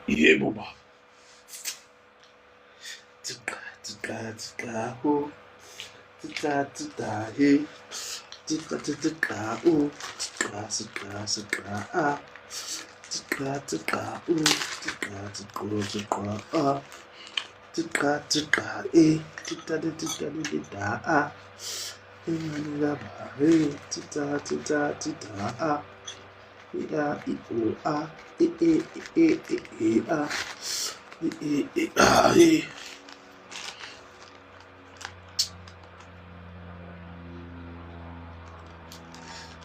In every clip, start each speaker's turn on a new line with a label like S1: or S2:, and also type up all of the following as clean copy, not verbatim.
S1: Yebo baba. Tiqa tiqa tiqa ho. Tiqa tiqa he. Tiqa tiqa u. Tiqa tiqa tiqa a. Tiqa tiqa u. Tiqa tiqa tiqa a. Tiqa tiqa e. Tiqa tiqa tiqa a. Ingane ba he. Tiqa tiqa tiqa a. E a i o a. E e e e e e a. E e e a e.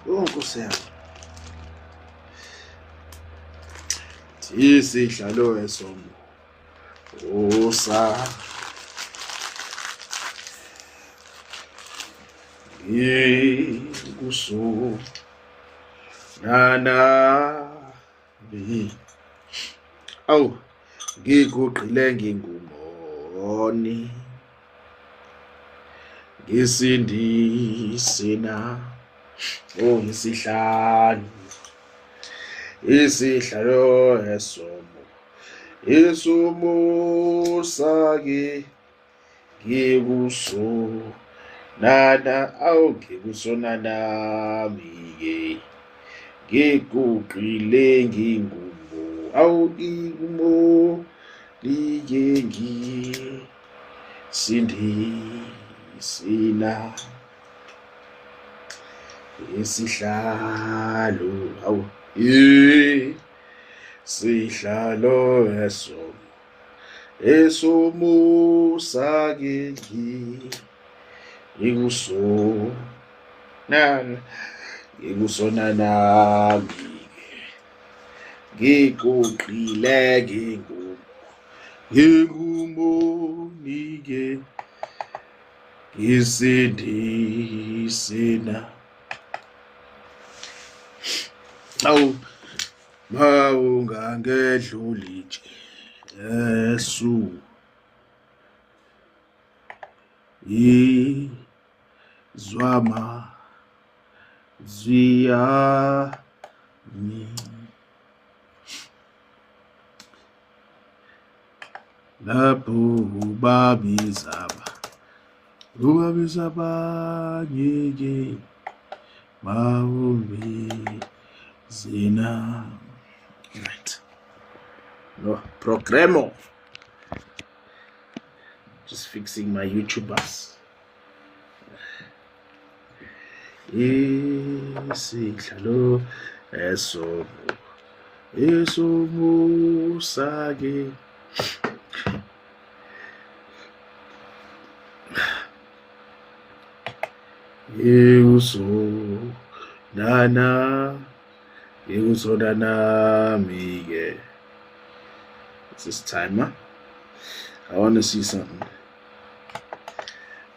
S1: Oh Nkosi yami. Isihlalo esomo. Usa. Ngikusu. Nana. Awu ngiguqile ngingumoni. Ngisindise na. Oh isihlalo. Isihlalo esomo. Isumusa ke ngikuso nana awu ngikusona nami ke ngiguqile ngingumo awu ngigumo like ngisindisina isihlalo awu isihlalo esomo esomusa ke ngikusona ngikusona nami ngiguqile ngingumonike ngisindisina awu mawungangedluli Jesu izwama ziyami lapho ubabizaba ubabiza abanye ke bawumbizina. Right, no programo, just fixing my YouTubers. Isihlalo esomu esomusa ke ngikusonana ngikusona nami ke. It's this timer. I want to see something.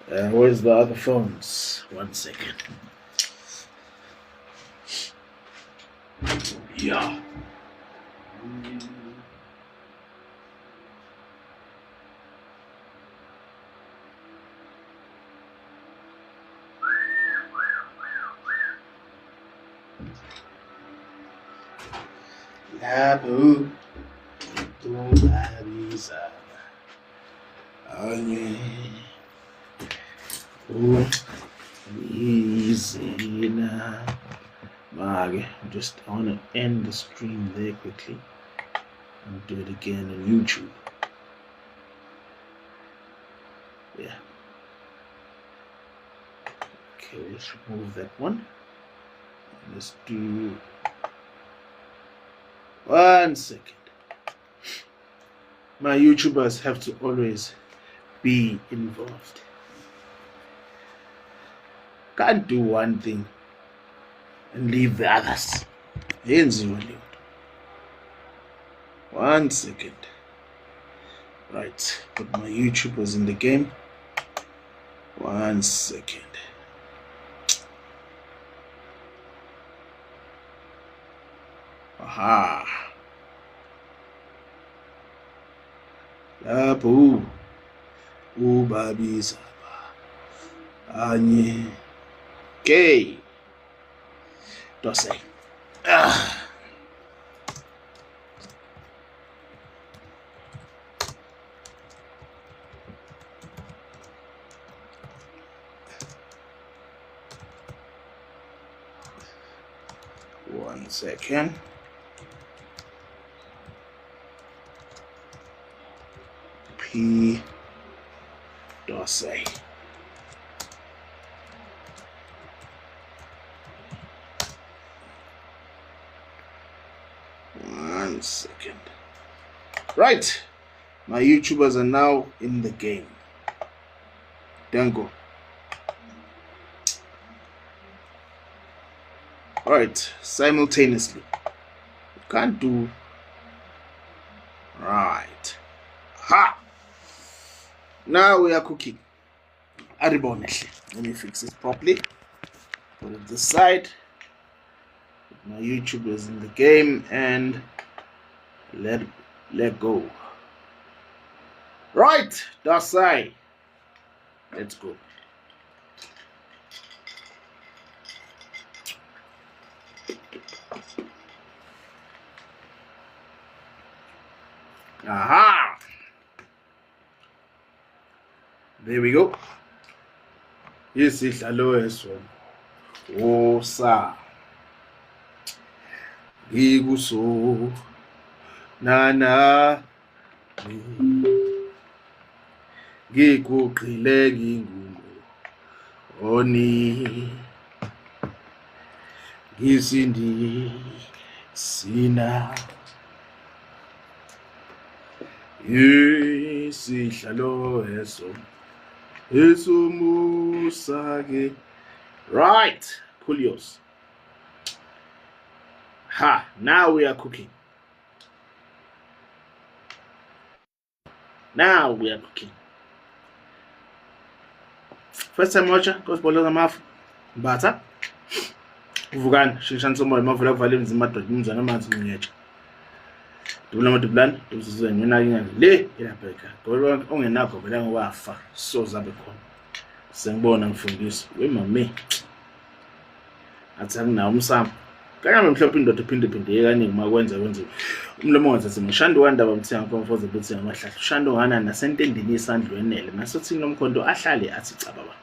S1: Where's the other phones? 1 second. Yeah. Lapho ubabiza anye izina make. Just I want to end the stream there quickly and do it again on YouTube. Yeah. Okay, let's remove that one. Let's do 1 second. My YouTubers have to always be involved. Can't do one thing and leave the others. 1 second. Right, put my YouTubers in the game. 1 second. Aha. Lapho ubabiza anye ke dose. Ah. Second. P. Dorsey. One second. Right. My YouTubers are now in the game. Dango. All right, simultaneously. You can't do. Right. Ha! Now we are cooking. Aribone. Let me fix it properly. Put it this side. My YouTube is in the game and let go. Right, Dasai. Let's go. Aha! There we go. Isidlalo eso. Osa. Ngikuso. Na na. Ngiguqile ngingungu. Oni. Ngisindi sina. Isihlalo eso. Esumusa ke. Right, Pulios. Ha, now we are cooking. Now we are cooking. First time watcher, goes below the mouth. Butter. Vukani, shishani somoya mavula kuvala imizimba madoda imizwana amanzi ngiyetsha. Dubula amadubulane, dubuzizwe ngena inyanga le elapha ekhaya. Ngoba ongenakho vele ngowafa soze abe khona. Sengibona ngifundisa. We mame. Athi anginawo umsamo. Kanyame mhlophe indoda iphinde phinde kaningi uma kwenza kwenziwe. Umlomo wangathi ngishanda wandaba mthenga komfoze bethi ngamahlahla. Ushanda ungana nasentendeni yesandla wenele. Nasothini lomkhonto ahlale athi cha baba.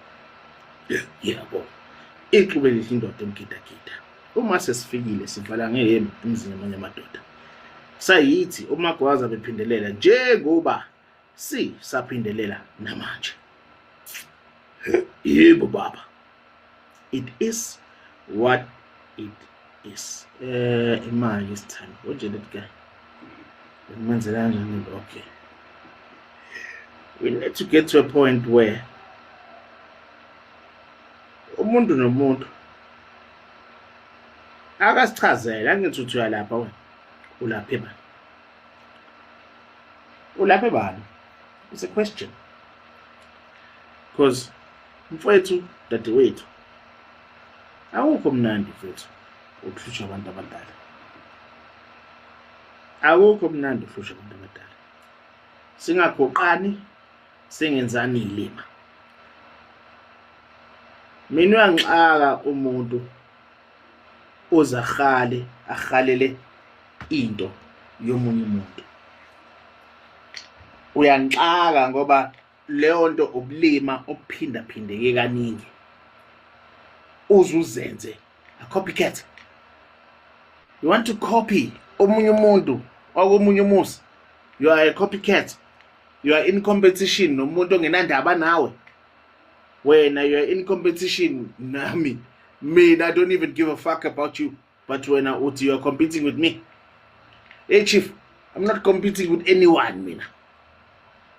S1: Yebo. Ixube lihle indoda emgidagida. Uma sesifikile sivala ngeyemi emzini amanye amadoda. Sayithi umagwaza bephindelela njengoba si saphindelela namanje. Yebo baba. It is what it is. Imali this time. What did it guy? Ngimenzela kanjani? Okay. We need to get to a point where umuntu nomuntu akasichazele angithi uthi uyalapha wena ulaphe bani ulaphe bani. It's a question, because mfowethu dadewethu akukho mnandi mfethu ukuhlushwa abantu abadala, akukho mnandi ukuhlushwa abantu abadala. Singagoqani singenzani ilima. Mina uyangixaka umuntu ozahale ahalele into yomunye umuntu. Uyangixaka ngoba leyo nto ubulima obuphinda phindeke kaningi. Uzuzenze a copycat. You want to copy omunye umuntu okomunye umuzi. You are a copycat. You are in competition nomuntu ongenandaba nawe. Wena you are in competition nami. Mina I don't even give a fuck about you. But wena uthi you are competing with me. Hey chief, I'm not competing with anyone mina.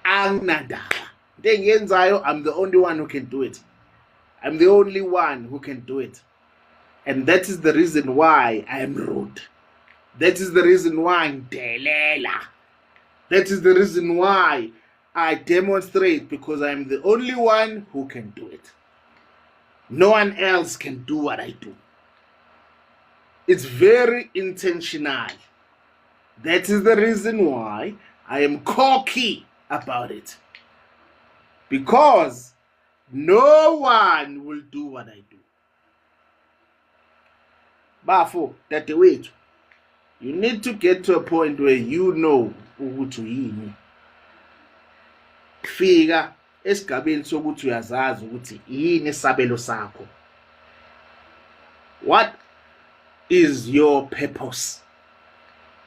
S1: Anginandaba. Into engiyenzayo, I'm the only one who can do it. I'm the only one who can do it. And that is the reason why I am rude. That is the reason why ngidelela. That is the reason why I demonstrate, because I'm the only one who can do it. No one else can do what I do. It's very intentional. That is the reason why I am cocky about it. Because no one will do what I do. Bafo, dadewethu, you need to get to a point where you know ukuthi uyini. Fika esigabeni sokuthi uyazazi ukuthi yini isabelo sakho. What is your purpose?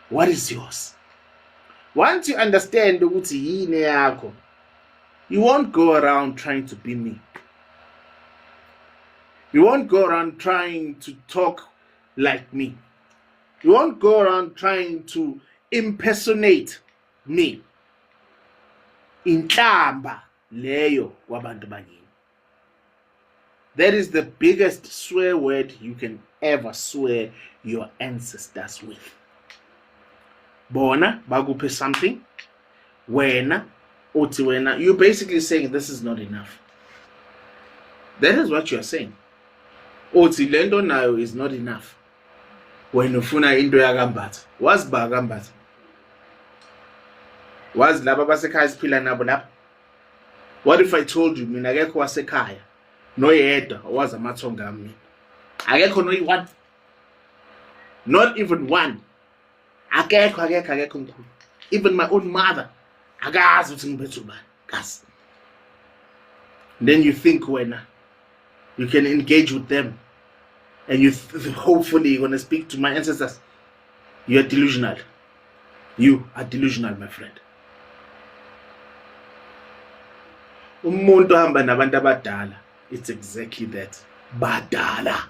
S1: What is yours? Once you understand ukuthi yini yakho, you won't go around trying to be me. You won't go around trying to talk like me. You won't go around trying to impersonate me. Inhlamba leyo kwabantu bakini. That is the biggest swear word you can ever swear your ancestors with. Bona bakuphe something, wena uthi wena, you're basically saying this is not enough. That is what you are saying. Uthi lento nayo is not enough. Wena ufuna into yakaMbatha. Wazi ba kaMbatha? Wazi laba basekhaya siphila nabo lapha? What if I told you mina akekho wasekhaya noyedwa owazi amathonga ami mina? Akekho noyi-one. Not even one. Akekho, akekho, akekho mkhulu. Even my own mother akazi ukuthi ngiphethe ubani. Kazi. Then you think wena you can engage with them and you hopefully you're going to speak to my ancestors. You're delusional. You are delusional, my friend. Umuntu ohamba nabantu abadala, it's exactly that. Badala.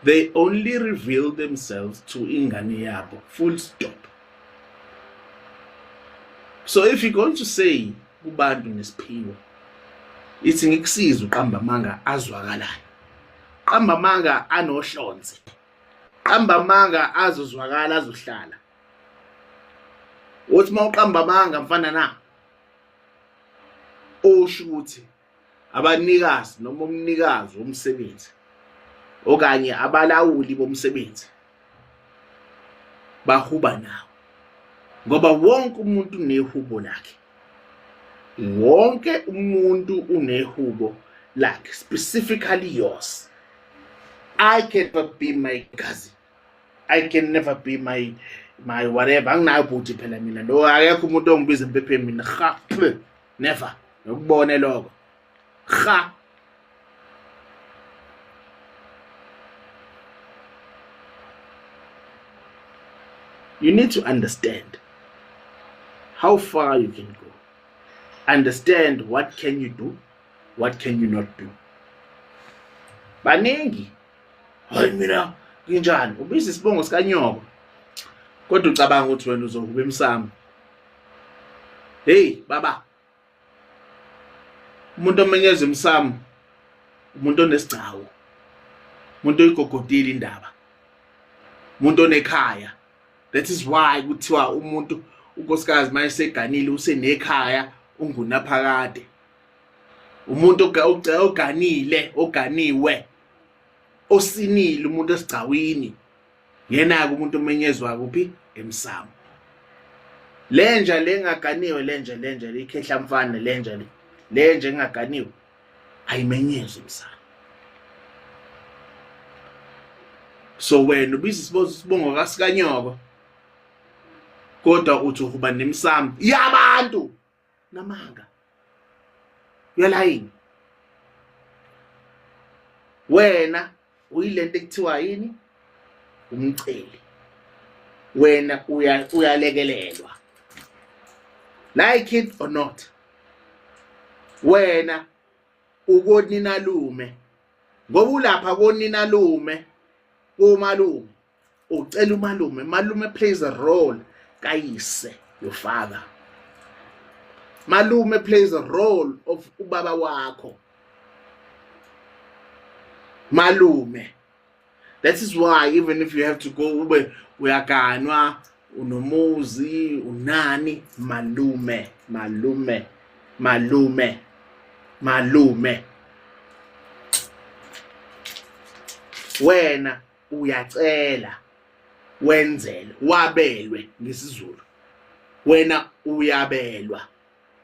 S1: They only reveal themselves to ingane yabo. Full stop. So if you're going to say kubantu nesiphiwo, ithi ngikusize uqamba amanga azwakalayo. Qamba amanga anohlonze. Qamba amanga azozwakala azohlala. Uthi mawuqamba amanga mfana na usho ukuthi abanikazi noma umnikazi womsebenzi okanye abalawuli bomsebenzi bahuba nawo ngoba wonke umuntu unehubo lakhe. Wonke umuntu unehubo lakhe, specifically yours. I can never be my cousin. I can never be my whatever. Anginayo bhuti phela mina. Lo akekho umuntu ongibiza empepheni mina. Ha, never. Ngokubone lokho. Ha. You need to understand how far you can go. Understand what can you do, what can you not do. Baningi. Hayi mina nginjani? Ubiza isibongo sikanyoko. Kodwa ucabanga ukuthi wena uzokuba emsamo. Hey baba. Umuntu omenyeza emsamo umuntu onesigcawu. Umuntu oyigogodile indaba. Umuntu onekhaya. That is why kuthiwa umuntu unkosikazi mayeseganile usenekhaya ungunaphakade. Umuntu oganile, oganiwe, osinile umuntu esigcawini. Yena-ke umuntu omenyezwa kuphi? Emsamo. Lenja le engaganiwe, lenja lenja le ikhehla mfana lenja le. Lenja engaganiwe ayimenyezwa emsamo. So wena ubiza isibongo kasikanyoko kodwa uthi uhuba nemsamo yabantu namanga. Uyalayini. Wena uyilento ekuthiwa yini? Umceli. Wena uyalekelelwa. Like it or not. Wena ukoninalume ngoba ulapha koninalume komalume ucela umalume. Malume plays a role kayise, your father. Malume plays a role of ubaba wakho. Malume. That is why even if you have to go ube uyaganwa unomuzi unani malume malume malume malume wena uyacela wenzele wabelwe ngesiZulu wena uyabelwa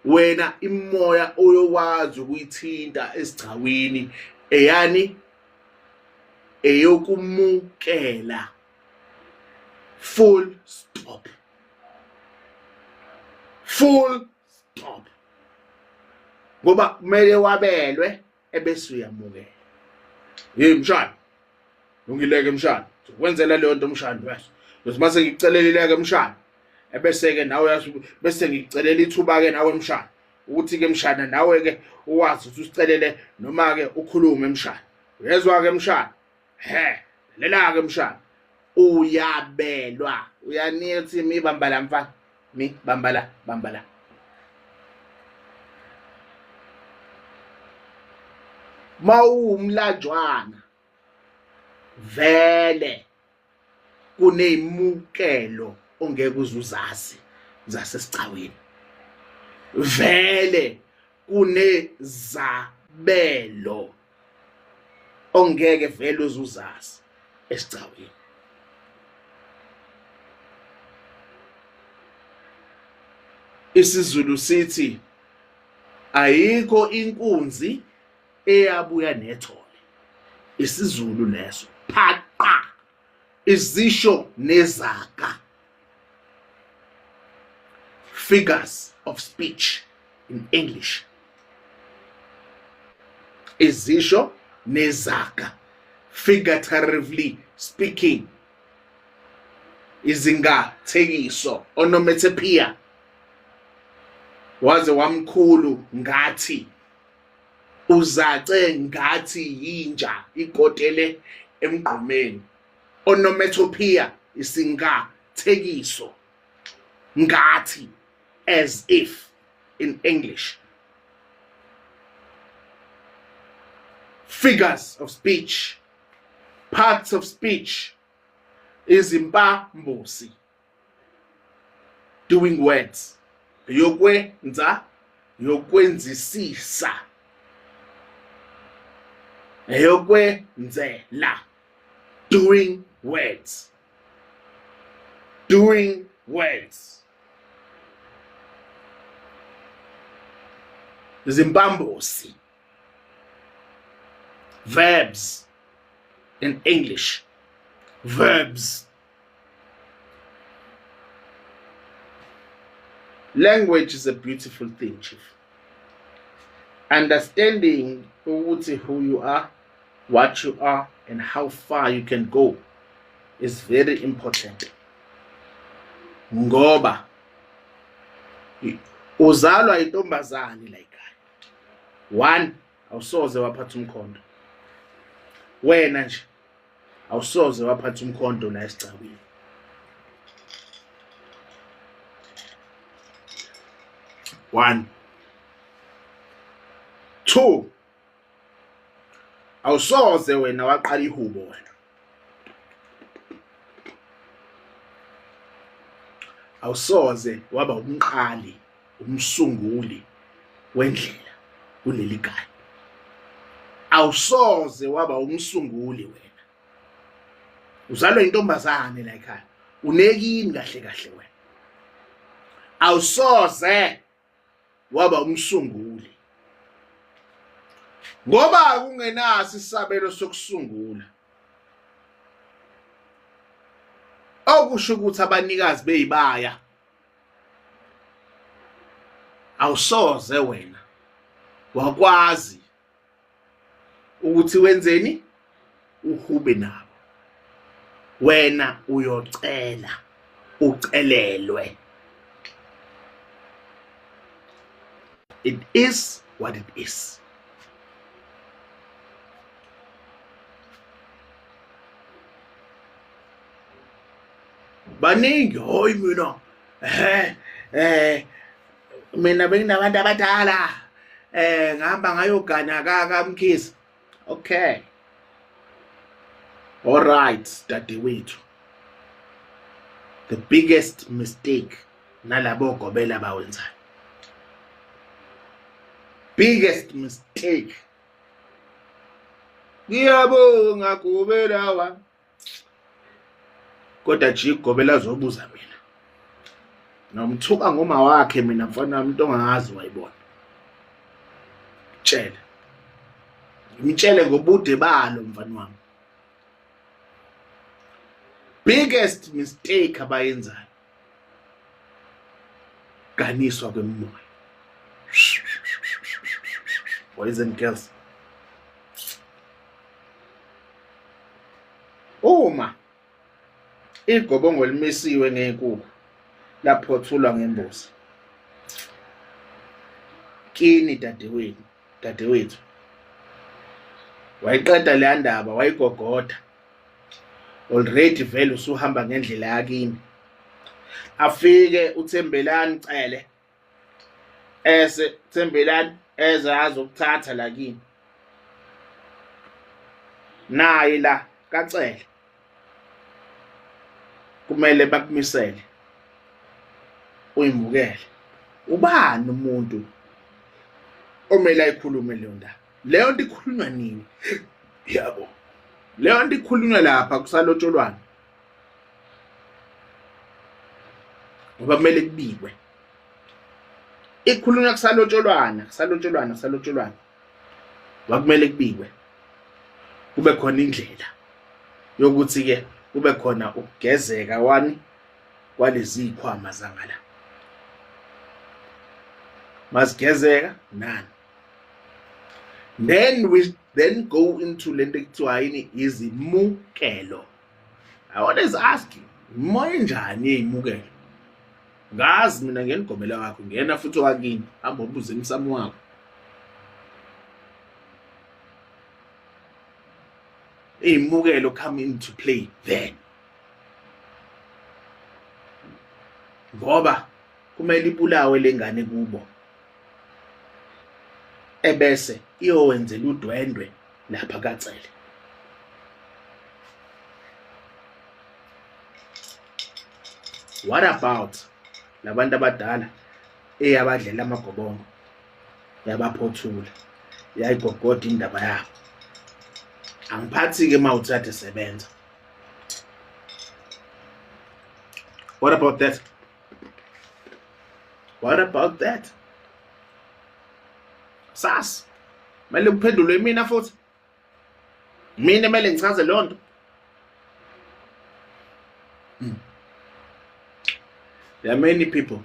S1: wena imoya oyokwazi ukuyithinta esigcawini eyani eyokumukela full stop full stop ngoba kumele wabelwe ebese uyamukela. Hey mshana. Lungileke mshana. Kwenzela leyo nto mshana wes. Bese mase ngikucelelile-ke mshana. Ebese-ke nawe yazi bese ngikucelela ithuba-ke nawe mshana. Ukuthi-ke mshana nawe-ke uwazi ukuthi usicelele noma-ke ukhulume mshana. Uyezwa-ke mshana? He, lalela-ke mshana. Uyabelwa. Uyanika ukuthi mi bamba la mfana. Mi bamba la, bamba la. Mawumlanjwana vele kuneyimukelo ongeke uzuzazi zasesicaweni vele kunezabelo ongeke vele uzuzazi esicaweni isiZulu sithi ayikho inkunzi eyabuya nethole isiZulu leso phaqa izisho nezaga figures of speech in English izisho nezaga figuratively speaking izingathekiso onomethepia waze wamkhulu ngathi uzace ngathi yinja ikotele emgqomeni onomethopia isingathekiso ngathi as if in English figures of speech parts of speech izimpambosi doing words yokwenza yokwenzisisa eyokwenzela doing words doing words izimpambosi verbs in English verbs Language is a beautiful thing, Chief. Understanding ukuthi who you are, what you are, and how far you can go is very important. Ngoba uzalwa intombazane la ekhaya. One, awusoze waphatha umkhonto. Wena nje awusoze waphatha umkhonto la esigcawini one two awusoze wena waqala ihubo wena awusoze waba umqali umsunguli wendlela kuleli gaya awusoze waba umsunguli wena uzalwa intombazane la ekhaya unekini kahle kahle wena awusoze waba umsunguli ngoba kungenaso isabelo sokusungula okusho ukuthi abanikazi beyibaya awusoze wena wakwazi ukuthi wenzeni uhube nabo wena uyocela ucelelwe it is what it is baningi hoyi mina eh eh mina benginabantu abadala eh ngihamba ngayogana ka kaMkhize okay all right dadewethu the biggest mistake nalabo gobela bawenzayo biggest mistake ngiyabonga gobela wami kodwa nje igobela azobuza mina nomthuka ngoma wakhe mina mfana wami into ongazi wayibona tshele ngimtshele ngobude balo mfana wami biggest mistake abayenzayo ganiswa kwemimoya boys and girls Igobongo limisiwe ngenkukhu laphothulwa ngembuzi. Kini dadewenu, dadewethu. Wayiqeda leya ndaba wayigogoda. Already vele usuhamba ngendlela yakini. Afike uThembelani Cele ese Thembelani eze azokuthatha la kini. Naye la kaCele kumele bakumisele uyimukele ubani umuntu omele ayikhulume leyo ndaba leyo nto ikhulunywa nini yabo leyo nto ikhulunywa lapha kusalotsholwana ngoba kumele kubikwe ikhulunywa kusalotsholwana kusalotsholwana kusalotsholwana Kwakumele kubikwe kube khona indlela yokuthi-ke kube khona ukugezeka kwani kwalezi zikhwama zangala mazigezeka nani then we then go into lento ekuthiwa yini izimukelo i always ask you imoya enjani eyimukelo ngazi mina ngena ugomela wakho ngena futhi owakini hamba ubuze emsamo wakho iy'mukelo come into play then ngoba kumele ibulawe lengane kubo ebese iyowenzela udwendwe lapha kaCele what about labantu abadala eyabadlela amagobongo yabaphothula yayigogoda indaba yabo angiphathi-ke uma uthathe sebenza what about that what about that sas kumele kuphendulwe mina futhi mina kumele ngichaze leyo nto hmm. There are many people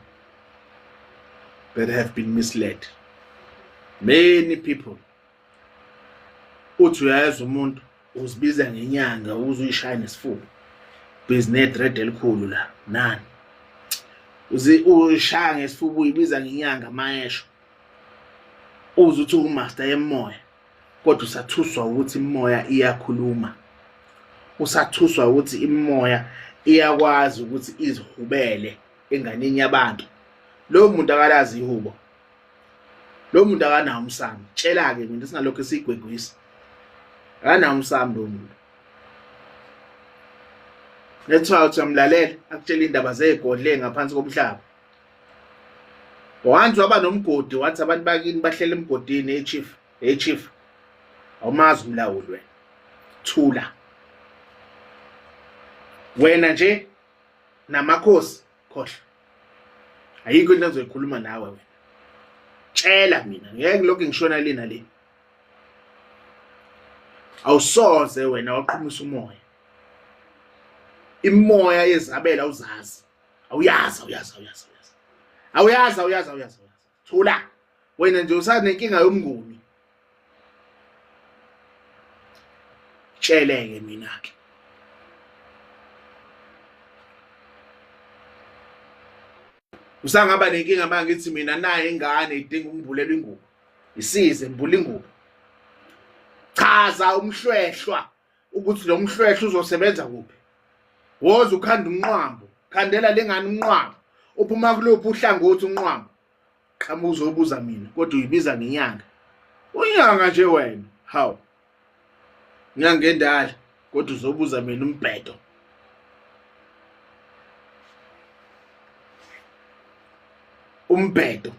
S1: that have been misled. Many people. Uthi uyayazi umuntu uzibiza ngenyanga uze uyishaya nesifuba. Busy ne-dread elikhulu la nani. Uze uyishaya ngesifuba uyibiza ngenyanga mayesho. Uze uthi umaster yemoya. Kodwa usathuswa ukuthi imimoya iyakhuluma. Usathuswa ukuthi imimoya iyakwazi ukuthi izihubele enganeni yabantu. Lowo muntu akalazi ihubo. Lowo muntu akanawo umsamo. Tshela-ke mina singalokhu siyigwegwisa. Akanawo umsamo lowo muntu. That's why uthi uyamlalela akutshela indaba zegodle ngaphansi komhlaba. Once waba nomgodi wathi abantu bakini bahlele emgodini hey chief, hey chief. Awumazi umlawuli wena. Thula. Wena nje namakhosi khohlwa. Ayikho into engizoyikhuluma nawe wena. Tshela mina ngeke lokhu ngishona lena le. Awusoze wena waqhumisa umoya. Imoya yezabela awuzazi. Awuyazi awuyazi awuyazi awuyazi. Awuyazi awuyazi awuyazi. Thula. Wena nje usanenkinga yomnguni. Tsheleke mina ke. Usangaba nenkinga manje ngithi mina naye ingane idinga ukumbulela ingubo. Isize mbula ingubo. Chaza umhlwehlwa ukuthi lo mhlwehlwa uzosebenza kuphi. Woza ukhanda umnqwambo, khandela lengane umnqwambo. Uphuma kuluphi uhlangothi umnqwambo? Qhamuka uzobuza mina kodwa uyibiza ngenyanga. Unyanga nje wena. Hawu. Nyanga endala kodwa uzobuza mina umbhedo. Umbhedo.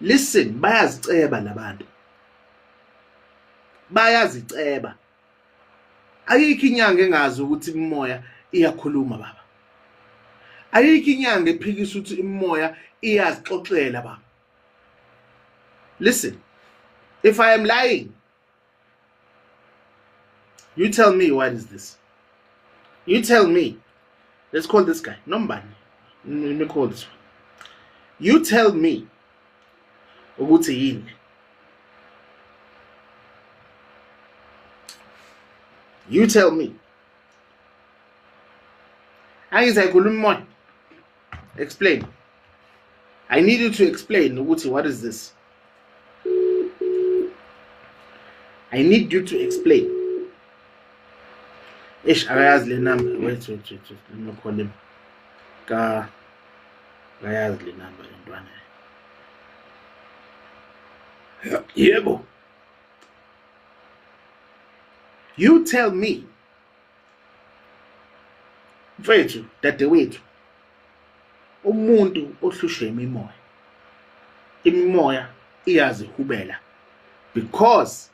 S1: Listen, bayaziceba labantu. Bayaziceba. Ayikho inyanga engazi ukuthi imimoya iyakhuluma baba. Ayikho inyanga ephikisa ukuthi imimoya iyazixoxela baba. Listen, if I am lying, you tell me what is this? You tell me. Let's call this guy. Nombani. Let me call this one. You tell me ukuthi yini. You tell me. Angithi ayikhuluma imoya. Explain. I need you to explain ukuthi what is this? I need you to explain. Eish akayazi le number. Wait wait wait wait. Let me call him. Ka akayazi le number le ntwana. Yebo. You tell me. Mfethu, dadewethu. Umuntu ohlushwe imimoya. Imimoya iyazihubela because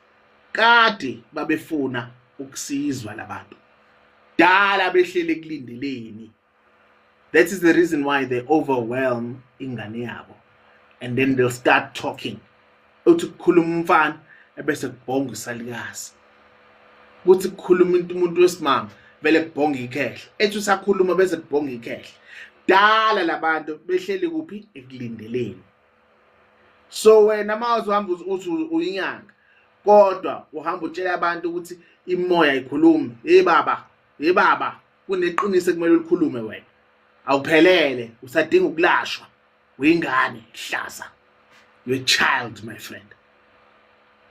S1: kade babefuna ukusizwa labantu. Dala behlele kulindeleni. That is the reason why they overwhelm ingane yabo and then they'll start talking. Uthi kukhuluma umfana ebese kubhonga isalukazi. Kuthi kukhuluma into umuntu wesimama vele kubhonga ikhehla. Ethi usakhuluma bese kubhonga ikhehla. Dala labantu behleli kuphi ekulindeleni. So wena uma uzohamba uthi uyinyanga kodwa uhamba utshela abantu ukuthi imoya ikhuluma. Hey baba, hey baba, kuneqiniso ekumele ulikhulume wena awuphelele usadinga ukulashwa uyingane hlaza you're a child my friend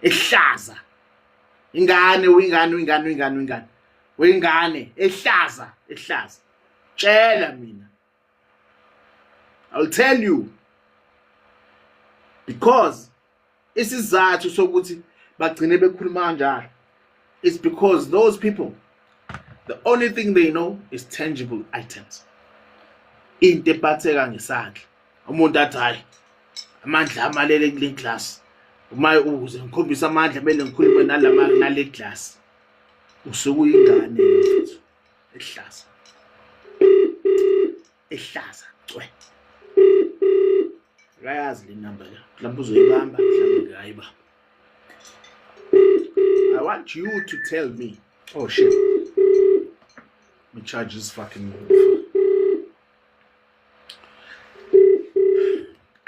S1: ehlaza ingane uyingane uyingane uyingane uyingane uyingane ehlaza ehlaza tshela mina I'll tell you because isizathu sokuthi bagcine bekhuluma kanjalo is because those people the only thing they know is tangible items into ephatheka ngesandla umuntu athi hayi amandla amalele kule glass uma ukuze ngikhombise amandla kumele ngikhulume nalama nale glass usuke uyingane mfethu ehlaza ehlaza cwe akayazi le number le mhlawumbe uzoyibamba mhlawumbe ngayibamba I want you to tell me oh shit let me charge this fucking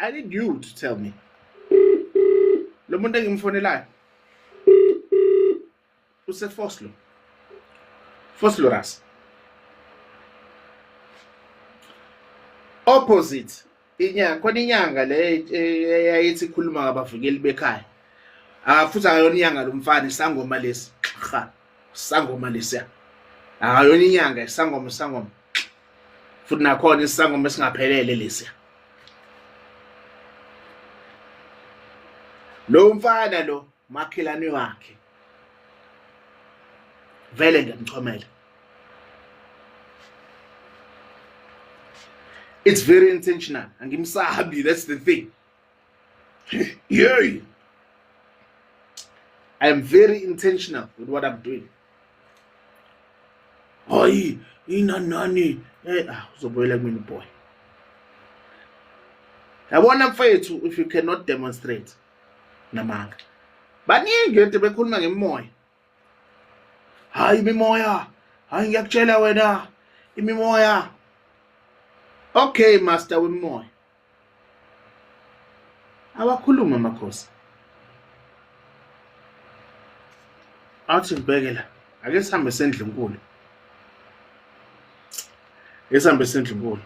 S1: I need you to tell me lo muntu engimfonelayo useFoslo Vosloorus opposite inyanga khona inyanga le eyayithi ikhuluma ngabavikeli bekhaya ah futhi akayona inyanga lo mfana isangoma lesi cha isangoma lesiya akayona inyanga isangoma isangoma futhi nakhona isangoma esingaphelele lesiya lo mfana lo makhelwane wakhe vele ngiyamchomela it's very intentional angimsabi that's the thing yey I am very intentional with what I'm doing hayi inanani eh ah uzobuyela kumina boy yabona mfethu if you cannot demonstrate namanga baningi lento bekhuluma ngemimoya hayi imimoya hayi ngiyakutshela wena imimoya okay master wemimoya awakhuluma amakhosi awuthi ngibheke la ake sihambe sendlunkulu ake sihambe sendlunkulu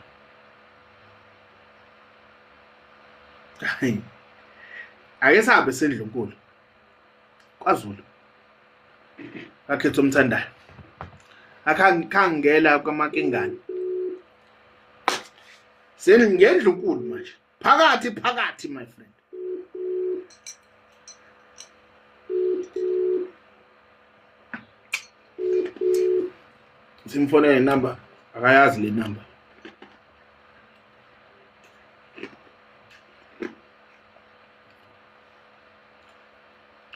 S1: Ake sihambe sendlunkulu kwaZulu akhethe umthandayo akhangela kwamakingane sengendlunkulu manje phakathi phakathi my friend simfonele number akayazi le number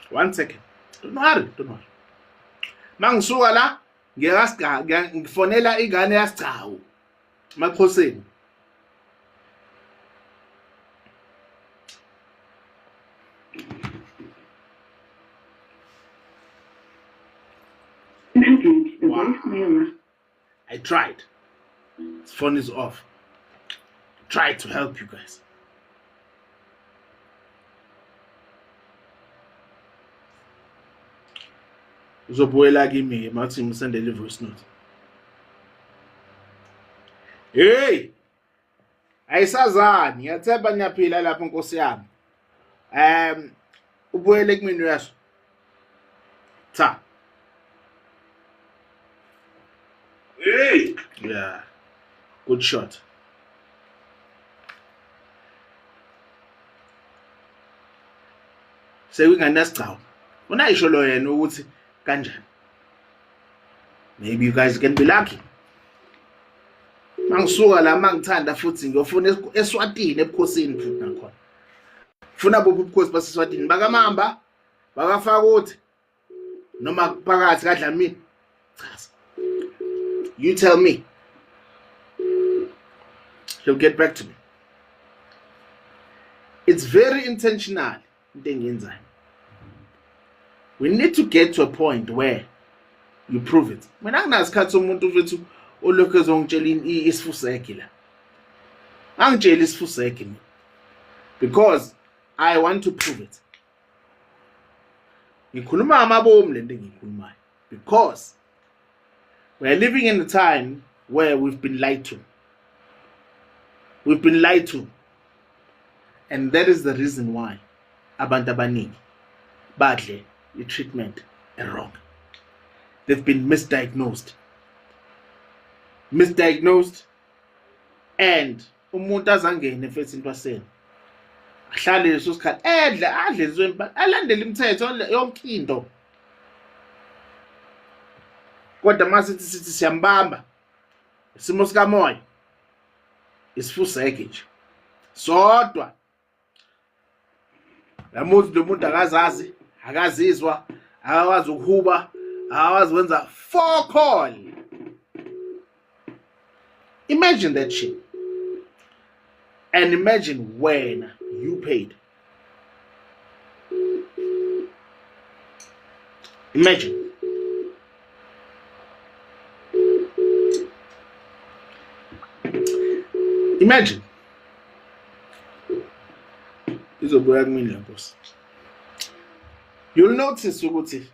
S1: One second. Don't worry, don't worry. Mangisuka la ngiyakasiga ngifonela ingane yasigcawu emaxhoseni. Wow. I tried. His phone is off. Tried to help you guys. Uzobuyela kimi-ke mathi ngisendele i-voice note. Hey! Ayisazani, ngiyathemba niyaphila lapho nkosi yami. Ubuyele kumina uyasho. Cha.
S2: Hey!
S1: Yeah. Good shot. Sekuyingane yasigcawu. Unayisho lo yena ukuthi kanjani. Maybe you guys can be lucky. Mangisuka la mangithanda futhi ngiyofuna eSwatini ebukhosini futhi nakhona. Funa buphi ubukhosi baseSwatini bakaMamba bakaFakuthi noma phakathi kaDlamini. Chaza. You tell me. He'll get back to me. It's very intentional into engiyenzayo. We need to get to a point where you prove it. Mina anginasikhathi somuntu mfethu olokhu ezongitshela isifusegi la. Angitsheli isifusegi mina. Because I want to prove it. Ngikhuluma amabomu lento engiyikhulumayo because we are living in a time where we've been lied to. We've been lied to. And that is the reason why abantu abaningi badle i-treatment wrong. They've been misdiagnosed. Misdiagnosed and umuntu azangene mfethu intwaseni ahlale leso sikhathi edle adle ezweni alandele imithetho yonke into kodwa masithi sithi siyambamba isimo sikamoya isifuseke nje sodwa yamuzi lo muntu akazazi akazizwa akakwazi ukuhuba akakwazi ukwenza four call. Imagine that shit and imagine when you paid. Imagine. Imagine. Izobuya kumina le nkosi. You'll notice ukuthi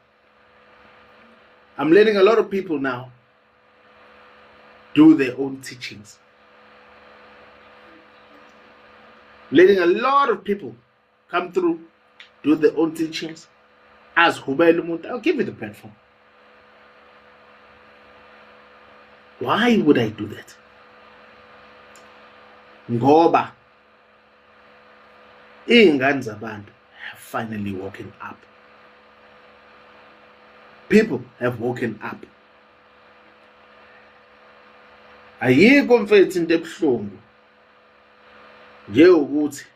S1: I'm letting a lot of people now do their own teachings. Letting a lot of people come through, do their own teachings. As hubela umuntu, I'll give you the platform. Why would I do that? Ngoba iy'ngane zabantu have finally woken up. People have woken up. Ayikho mfethu into ebuhlungu njengokuthi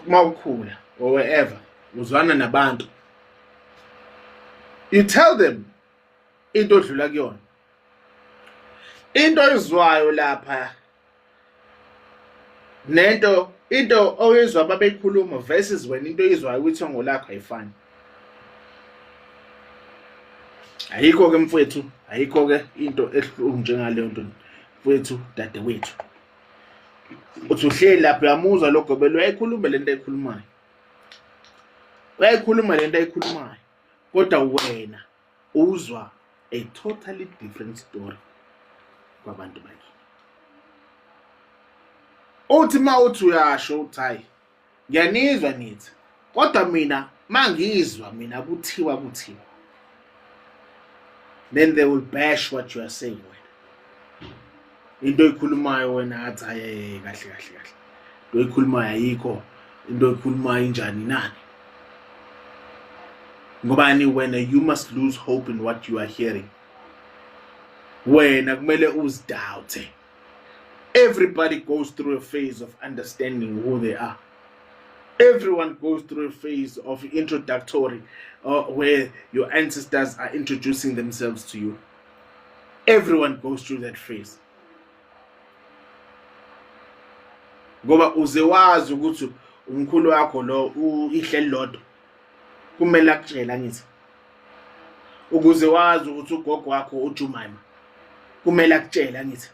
S1: mawukhula or wherever uzwana nabantu, you tell them into odlula kuyona, into oyizwayo lapha nento into oyizwa babeyikhuluma versus wena into oyizwayo kwithongo lakho ayifani. Ayikho ke mfowethu, ayikho ke into ehlungu njengaleyo nto mfowethu, dadewethu. Uthi uhleli lapho uyamuzwa lo gobelo uyayikhuluma lento ayikhulumayo, uyayikhuluma lento ayikhulumayo, kodwa wena uzwa a totally different story kwabantu bakini. Uthi uma uthi uyasho uthi hayi ngiyanizwa nithi, kodwa mina mangizwa mina kuthiwa kuthiwa, then they will bash what you are saying. Wena into oyikhulumayo wena athi hayi kahle kahle kahle into oyikhulumayo ayikho, into oyikhulumayo injani nani ngobani. Wena you must lose hope in what you are hearing. Wena kumele uzidoubte. Everybody goes through a phase of understanding who they are. Everyone goes through a phase of introductory where your ancestors are introducing themselves to you. Everyone goes through that phase. Ngoba uze wazi ukuthi umkhulu wakho lo ihleli lodwa, kumele akutshele angithi, ukuze wazi ukuthi ugogo wakho uJumaima kumele akutshele angithi,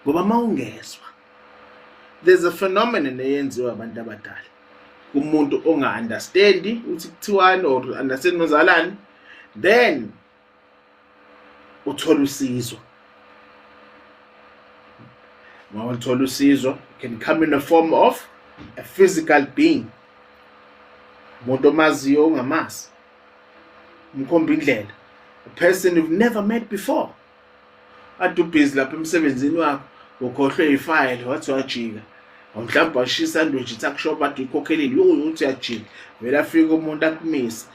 S1: ngoba mawungezwa there's a phenomenon eyenziwa abantu abadala. Kumuntu onga-understandi ukuthi kuthiwani or understand nozalani, then uthola usizo. Uma uthola usizo, can come in the form of a physical being, umuntu omaziyo ongamazi, umkhomba indlela, a person you've never met before. Ade ubhizi lapha emsebenzini wakho, ukhohlwe ifayile, wathi wajika, mhlawumbe washiya isandwich tuck-shop ade uyikhokhelile, uthi uyajika, vele afike umuntu akumise,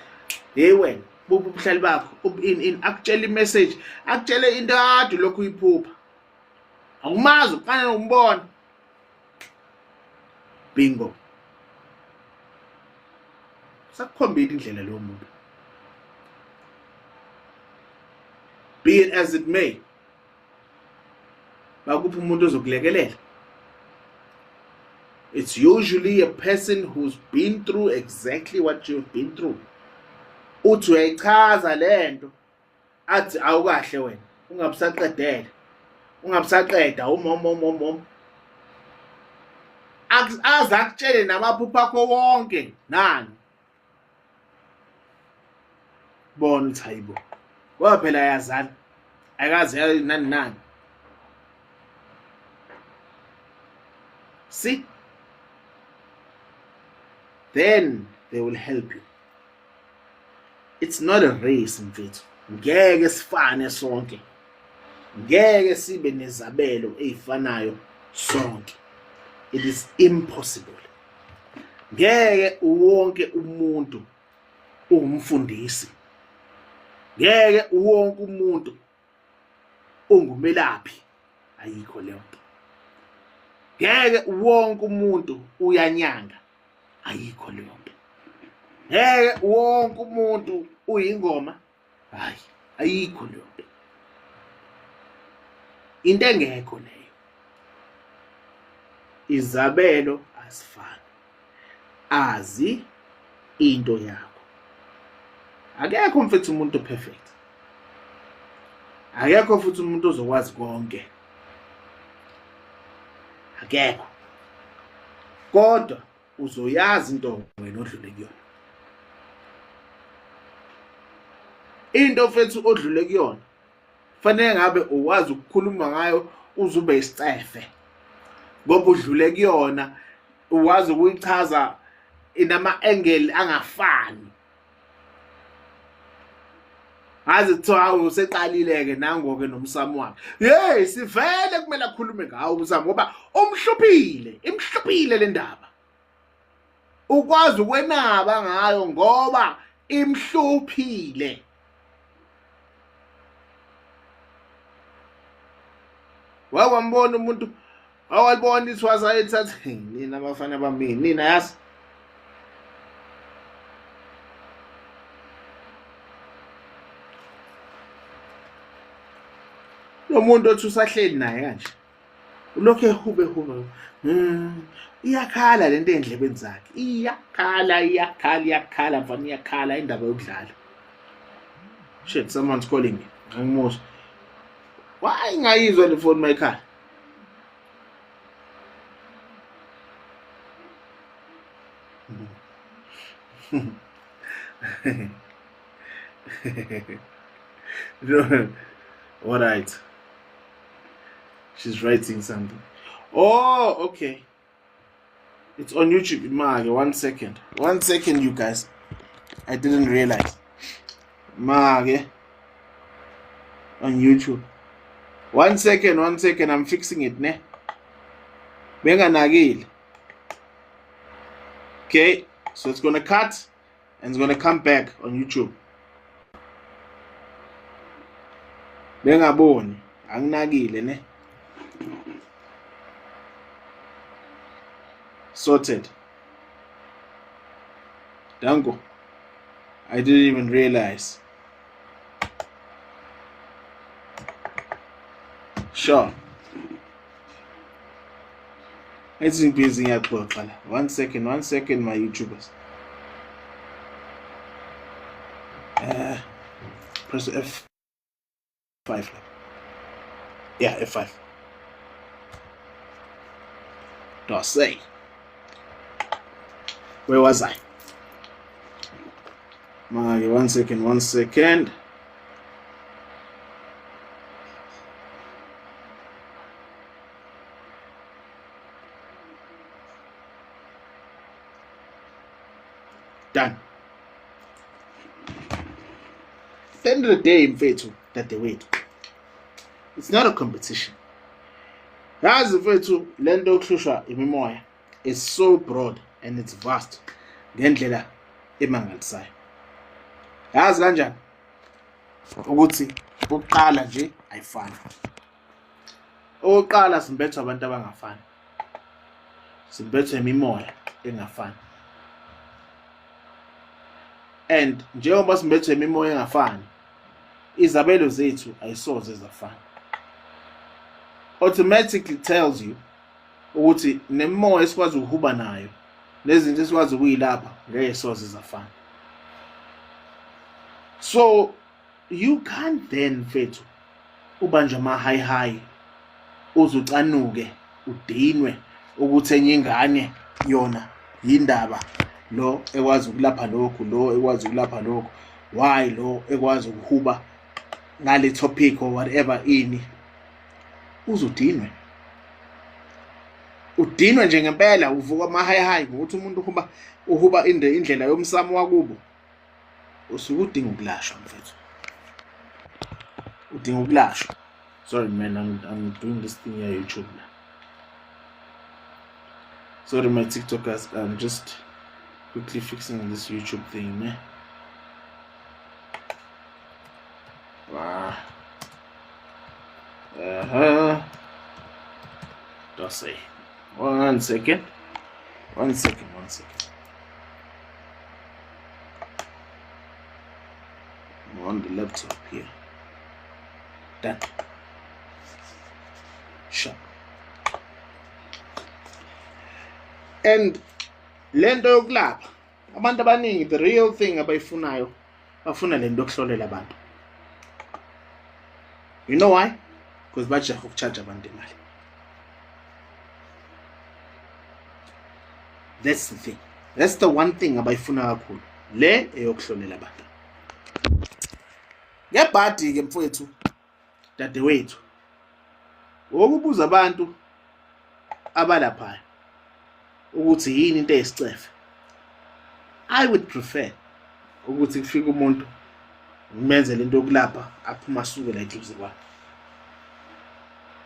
S1: hey wena, buphi ubuhlali bakho, in in akutshela imessage, akutshele into kade lokhu uyiphupha, akumazi, uqale umbona. Bingo, sakukhombile indlela lowo muntu. Be it as it may, bakuphi umuntu ozokulekelela. It's usually a person who's been through exactly what you've been through. Uthi uyayichaza lento, athi awukahle wena, ungabusaqedele, ungabusaqeda umom om om om, aze akutshele namaphupho akho wonke nani. Bona ukuthi hayibo, ngoba phela ayazana, ayikaze nani nani. See, then they will help you. It's not a race, mfethu. Ngeke sifane sonke, ngeke sibe nezabelo ezifanayo sonke. It is impossible. Ngeke wonke umuntu ungumfundisi, ngeke wonke umuntu ungumelaphi, ayikho leyo nto. Ngeke wonke umuntu uyanyanga, ayikho leyo nto. Ngeke wonke umuntu uyingoma, hayi, ayikho leyo nto. Into engekho leyo. Izabelo azifani. Azi into yakho. Akekho mfethu umuntu perfect, akekho futhi umuntu ozokwazi konke, akekho. Kodwa uzoyazi into wena odlule kuyona, into mfethu odlule kuyona fanele ngabe uwazi ukukhuluma ngayo, uzube isicefe ngoba udlule kuyona, uwazi ukuyichaza inama angle angafani. Ngaze kuthiwa hawu, useqalile-ke nango-ke nomsamo wakhe. Hey, sivele kumele akhulume ngawo umsamo ngoba umhluphile, imhluphile le ndaba. Ukwazi ukwenaba ngayo ngoba imhluphile. Wake wambona umuntu awalibona ithwasa elithatha nina abafana bami, nina yazi lo muntu othi usahleli naye kanje, ulokhu ehube hube, iyakhala lento ey'ndlebeni zakhe, iyakhala, iyakhala, iyakhala mfana, iyakhala indaba yokudlala. Shit, someone's calling me, angimuzwa. Why ngayizwa le phone mayikhala? No. All right. She's writing something. Oh, okay. It's on YouTube. Mage, one second. One second, you guys. I didn't realize. Mage. On YouTube. One second, one second. I'm fixing it, ne? Benganakile. Okay, so it's gonna cut and it's gonna come back on YouTube. Bengaboni, anginakile ne. Sorted. Danko. I didn't even realize. Sure. Ethi busy ngiyaxoxa la. One second, one second, my YouTubers. Press F5. Yeah, F5. Dot say. Where was I? Manje, one second, one second. Done. At the end of the day, mfethu, dadewethu, it's not a competition. Yazi mfethu, le nto yokuhlushwa imimoya is so broad and it's vast ngendlela emangalisayo. Yazi kanjani ukuthi ukuqala nje ayifani. Okokuqala simbethwa abantu abangafani, simbethwa imimoya engafani, and njengoba simbethwe imimoya engafani, izabelo zethu ayisoze zafana. Automatically tells you ukuthi nemimoya esikwazi ukuhuba nayo nezinto esikwazi ukuyilapha ngeke soze zafana. So you can't then mfethu ubanjwe ama-high high uze ucanuke udinwe ukuthi enye ingane yona yindaba lo ekwazi ukulapha lokhu, lo ekwazi ukulapha lokhu, why lo ekwazi ukuhuba ngale topic or whatever ini, uzudinwe udinwe nje ngempela, uvuka ama-high high ngokuthi umuntu uhuba uhuba indlela yomsamo wakubo. Usuke udinga ukulashwa mfethu, udinga ukulashwa. Sorry man, I'm doing this thing here YouTube now. Sorry my TikTokers, I'm just quickly fixing this YouTube thing, man. Wow. Uh-huh. Don't say. One second. One second, one second. I'm on the laptop here. Done. Sure. And lento yokulapha abantu abaningi, the real thing abayifunayo, bafuna lento yokuhlolela abantu. You know why? Because bajaha ukucharge abantu imali. That's the thing, that's the one thing abayifuna kakhulu, le eyokuhlolela abantu. Ngebhadi ke mfowethu, dadewethu, wokubuza abantu abalaphayo ukuthi yini into eyisicefe. I would prefer ukuthi kufike umuntu ngimenzele into yokulapha, aphuma asuke la eduze kwami.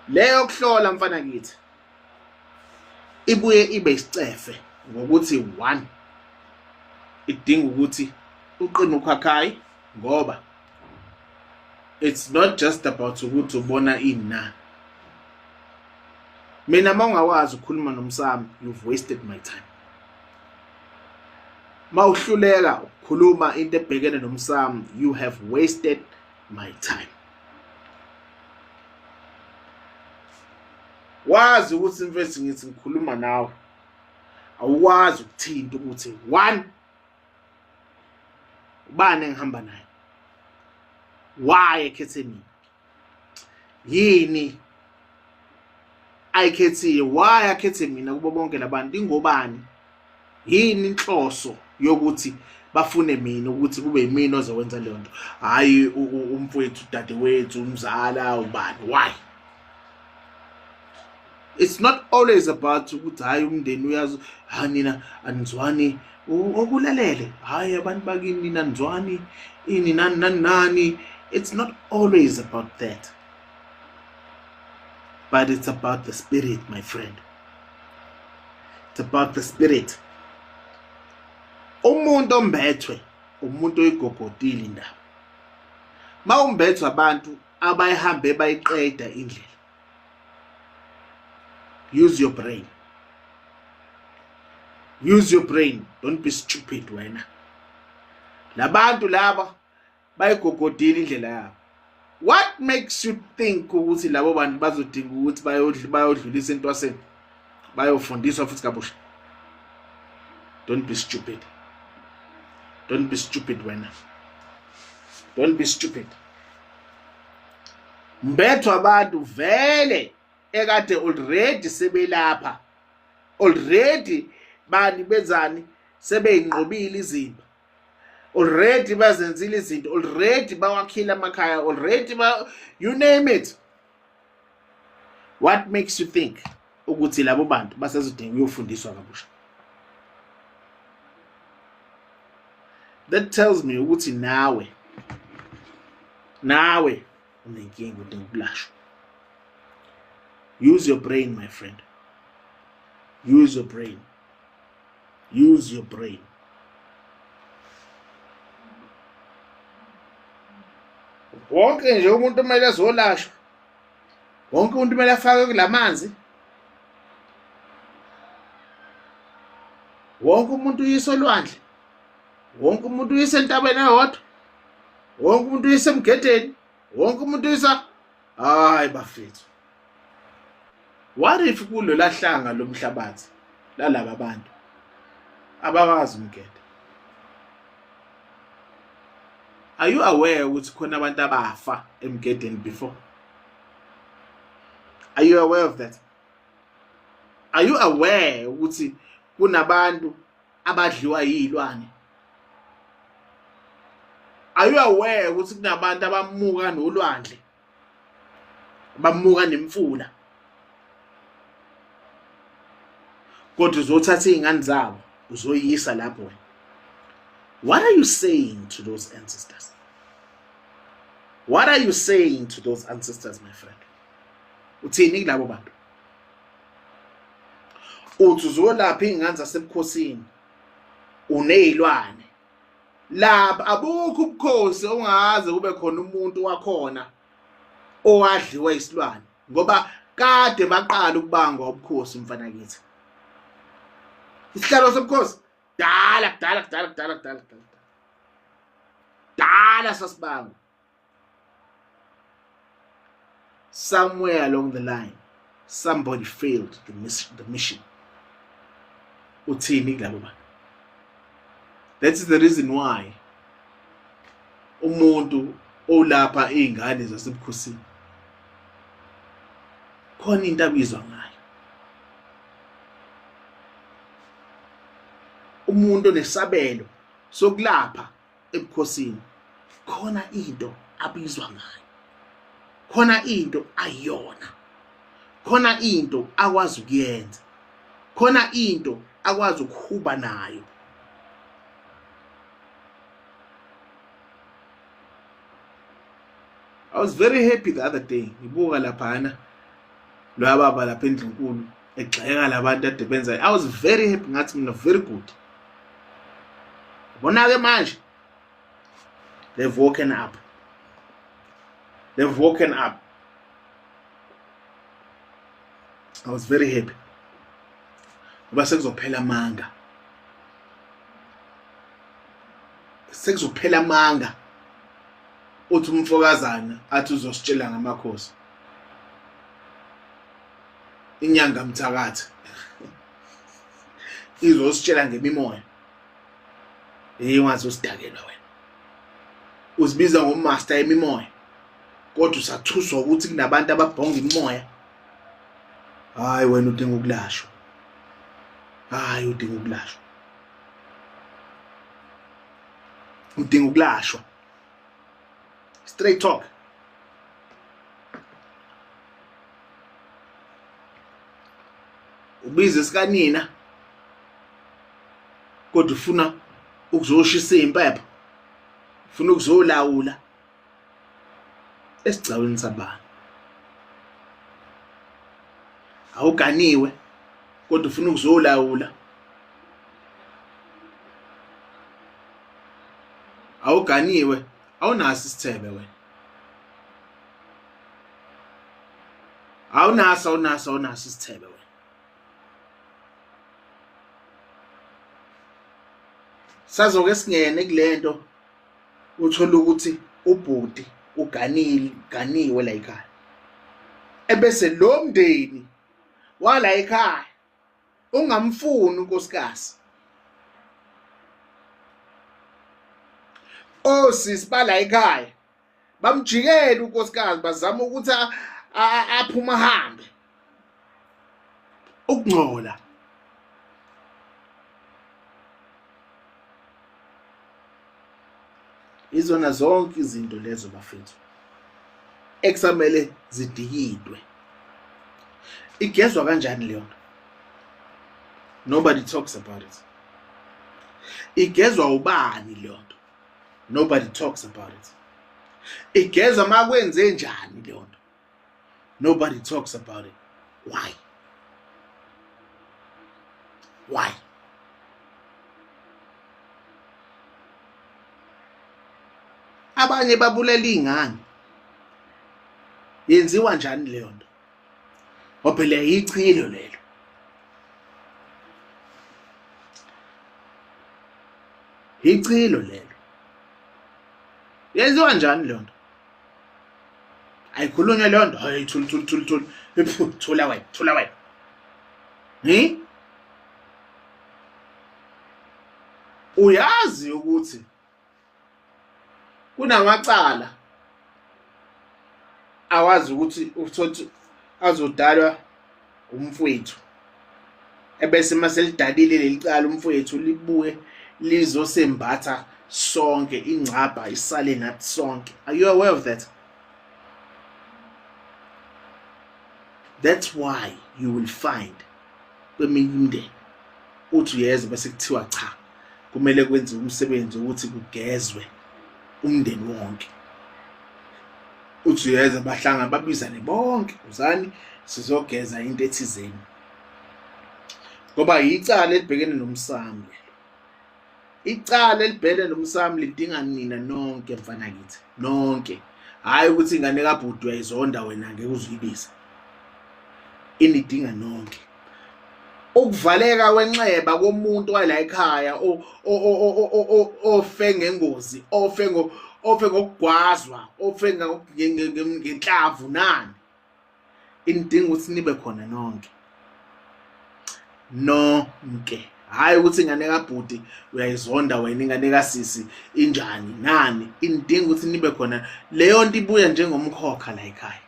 S1: Leyo kuhlola mfana kithi ibuye ibe isicefe ngokuthi one, idinga ukuthi uqine ukhakhayi, ngoba it's not just about ukuthi ubona ini na. Mina uma ungakwazi ukukhuluma nomsamo, you've wasted my time. Mawuhluleka ukukhuluma into ebhekene nomsamo, you have wasted my time. Wazi ukuthi mfethu ngithi ngikhuluma nawe, awukwazi ukuthinta ukuthi one, ubani engihamba naye, why ekhethe mina, yini ayikhethile, why akhethe mina kubo bonke labantu, ingobani, yini inhloso yokuthi bafune mina ukuthi kube yimina ozokwenza leyo nto, hhayi umfowethu, udadewethu, umzala, ubani, why? It's not always about ukuthi hhayi umndeni uyazi, ha nina anizwani, okulalele, hhayi abantu bakini nina anizwani, ini nani nani nani. It's not always about that, but it's about the spirit, my friend. It's about the spirit. Umuntu ombethwe umuntu oyigogodile indaba. Mawumbethwe abantu abayihambe bayiqeda indlela, use your brain, use your brain, don't be stupid wena. Labantu laba bayigogodile indlela yabo. What makes you think ukuthi labo bantu bazodinga ukuthi bayodlulisa entwaseni, bayofundiswa futhi kabusha? Don't be stupid, don't be stupid wena, don't be stupid. Mbethwa abantu vele ekade already sebelapha already, bani benzani. Sebeyinqobile izimba. Already bazenzile izinto, already bawakhile amakhaya, already ba you name it. What makes you think ukuthi labo bantu basazodinga ukuyofundiswa kabusha? That tells me ukuthi nawe unenkinga, udinga ukulashwa. Use your brain, my friend. Use your brain. Use your brain. Wonke nje umuntu kumele azolashwa, wonke umuntu kumele afakwe kulamanzi, wonke umuntu uyiswe olwandle, wonke umuntu uyise entabeni eyodwa, wonke umuntu uyise emgedeni, wonke umuntu uyisa. Hayi bafethu, what if kulola hlanga lomhlabathi lalaba bantu abawazi umgede? Are you aware ukuthi khona abantu abafa emgedeni before? Are you aware of that? Are you aware ukuthi kunabantu abadliwa yilwane? Are you aware ukuthi kunabantu abamuka nolwandle, bamuka nemfula, kodwa uzothatha izingane zabo uzoyisa lapho wena? What are you saying to those ancestors? What are you saying to those ancestors, my friend? Uthini kulabo bantu? Uthi uzolapha izingane zasebukhosini, unezilwane lapha. Abukho ubukhosi ongaze kube khona umuntu wakhona owadliwa isilwane, ngoba kade baqala ukubangwa ubukhosi, mfana kithi. Isihlalo sobukhosi dala kudala kudala kudala kudala kudala dala sasibangwa. Somewhere along the line somebody failed the mission. Uthini kulabo bantu? That is the reason why umuntu olapha izingane zasebukhosini khona into abizwa ngayo, umuntu onesabelo sokulapha ebukhosini khona into abizwa ngayo, khona into ayiyona, khona into akwazi ukuyenza, khona into akwazi ukuhuba nayo. I was very happy the other day ngibuka laphana loya baba lapha endlunkulu egxeka labantu ade benza. I was very happy, ngathi mina very good. Bona ke manje they've woken up, they've woken up. I was very happy ngoba sekuzophela amanga, sekuzophela amanga. Uthi umfokazana athi uzositshela ngamakhosi, inyanga mthakathi izositshela ngemimoya. Hey, ungaze usidakelwa wena, uzibiza ngomaster emimoya, kodwa usathuswa ukuthi kunabantu ababhonga imimoya. Hayi wena udinga ukulashwa, hayi udinga ukulashwa, udinga ukulashwa. Straight talk. Ubiza sikanina kodwa ufuna ukuzoshisa impepho, ufuna ukuzolawula esigcawini sabantu. Awuganiwe kodwa ufuna ukuzolawula. Awuganiwe, awunaso isithebe wena, awunaso, awunaso, awunaso isithebe wena. Sazoke singene kulento, uthola ukuthi ubhuti uganile, ganiwe la ekhaya, ebese lo mndeni wala ekhaya ungamfuni unkosikazi. Osisi bala ekhaya bamjikela unkosikazi, bazama ukuthi aphume ahambe. Ukungcola. Izona zonke izinto lezo bafethu ekusamele zidikidwe. Igezwa kanjani leyo nto? Nobody talks about it. Igezwa ubani leyo nto? Nobody talks about it. Igezwa makwenze njani leyo nto? Nobody talks about it. Why? Why? Abanye babulela iy'ngane. Yenziwa njani leyo nto? Ngoba phela yichilo lelo. Yichilo lelo. Yenziwa njani leyo nto? Ayikhulunywa leyo nto. Hayi thula thula thula thula. Thula wena, thula wena. Hi? Uyazi ukuthi kunamacala awazi ukuthi uthole azodalwa umfowethu ebese maselidalile leli cala umfowethu libuye lizosembatha sonke ingcabha isale nathi sonke. Are you aware of that? That's why you will find kweminye imindeni uthi uyeza bese kuthiwa cha, kumele kwenziwe umsebenzi ukuthi kugezwe umndeni wonke. Uthi uyeza bahlangana babizane bonke, uzani sizogeza into ethizeni, ngoba yicala elibhekene nomsamo lelo. Icala elibhekene nomsamo lidinga nina nonke mfana kithi, nonke. Hhayi ukuthi ingane kabhuti uyayizonda wena ngeke uzuyibiza, inidinga nonke. Ukuvaleka kwenxeba komuntu wala ekhaya ofe ngengozi, ofe ngokugwazwa, ofe ngenhlavu nani, inidinga ukuthi nibe khona nonke nonke. Hhayi ukuthi ingane kabhuti uyayizonda wena, ingane kasisi injani nani, inidinga ukuthi nibe khona. Leyo nto ibuya njengomkhokha la ekhaya,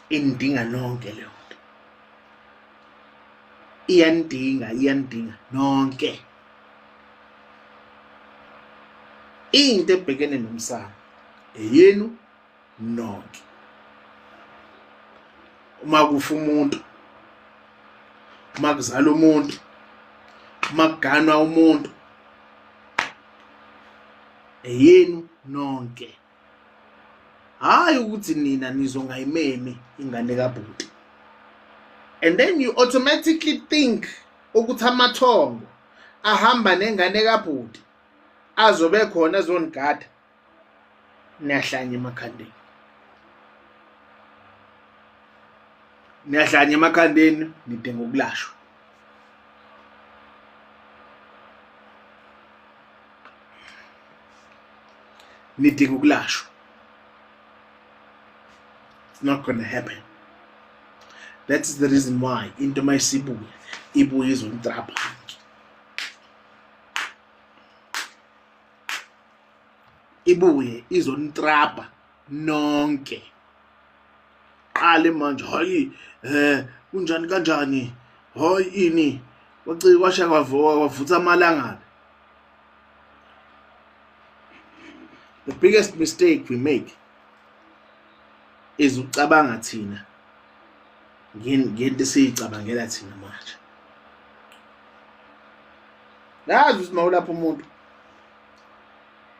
S1: inidinga nonke leyo nto, iyanidinga, iyanidinga nonke. Into ebhekene nomsamo eyenu nonke. Uma kufa umuntu, uma kuzala umuntu, uma kuganwa umuntu, eyenu nonke. Hhayi ukuthi nina nizongayimemi ingane kabhuti, and then you automatically think ukuthi amathongo ahamba nengane kabhuti azobe khona azonigada. Niyahlanya emakhandeni, niyahlanya emakhandeni, nidinga ukulashwa. Nidinga ukulashwa. It's not gonna happen. That is the reason why into mayisibuya ibuye izonitrapha, ibuye izonitrapha nonke. Qale manje, hayi kunjani kanjani, hayi ini kwacika kwasha kwavutha amalangabi. The biggest mistake we make is ucabanga thina ngento esiyicabangela thina manje. Nazi ukuthi mawulapha umuntu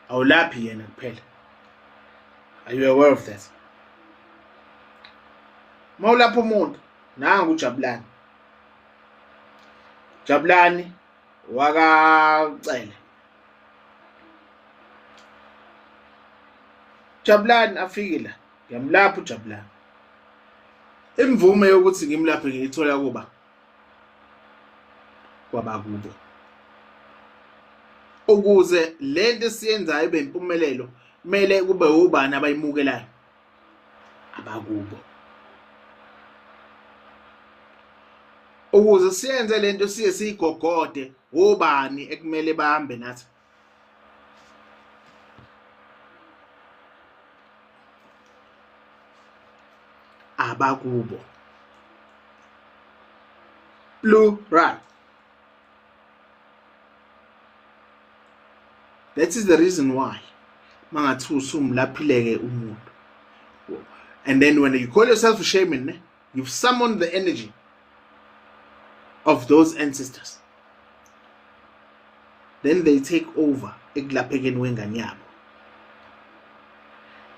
S1: awulaphi yena kuphela. Are you aware of that? Mawulapha umuntu, nangu uJabulani, Jabulani wakaCele, Jabulani afike la, ngiyamlapha uJabulani. Imvume yokuthi ngimlaphe ngiyithola kuba kwabakubo, ukuze lento esiyenzayo ibe impumelelo kumele kube ubani abayimukelayo, abakubo. Ukuze siyenze lento siye siyigogode, obani ekumele bahambe nathi? Abakubo, plural. That is the reason why mangathi usumlaphileke umuntu, and then when you call yourself a shaman, ne, you've summoned the energy of those ancestors, then they take over ekulaphekeni kwengane yabo,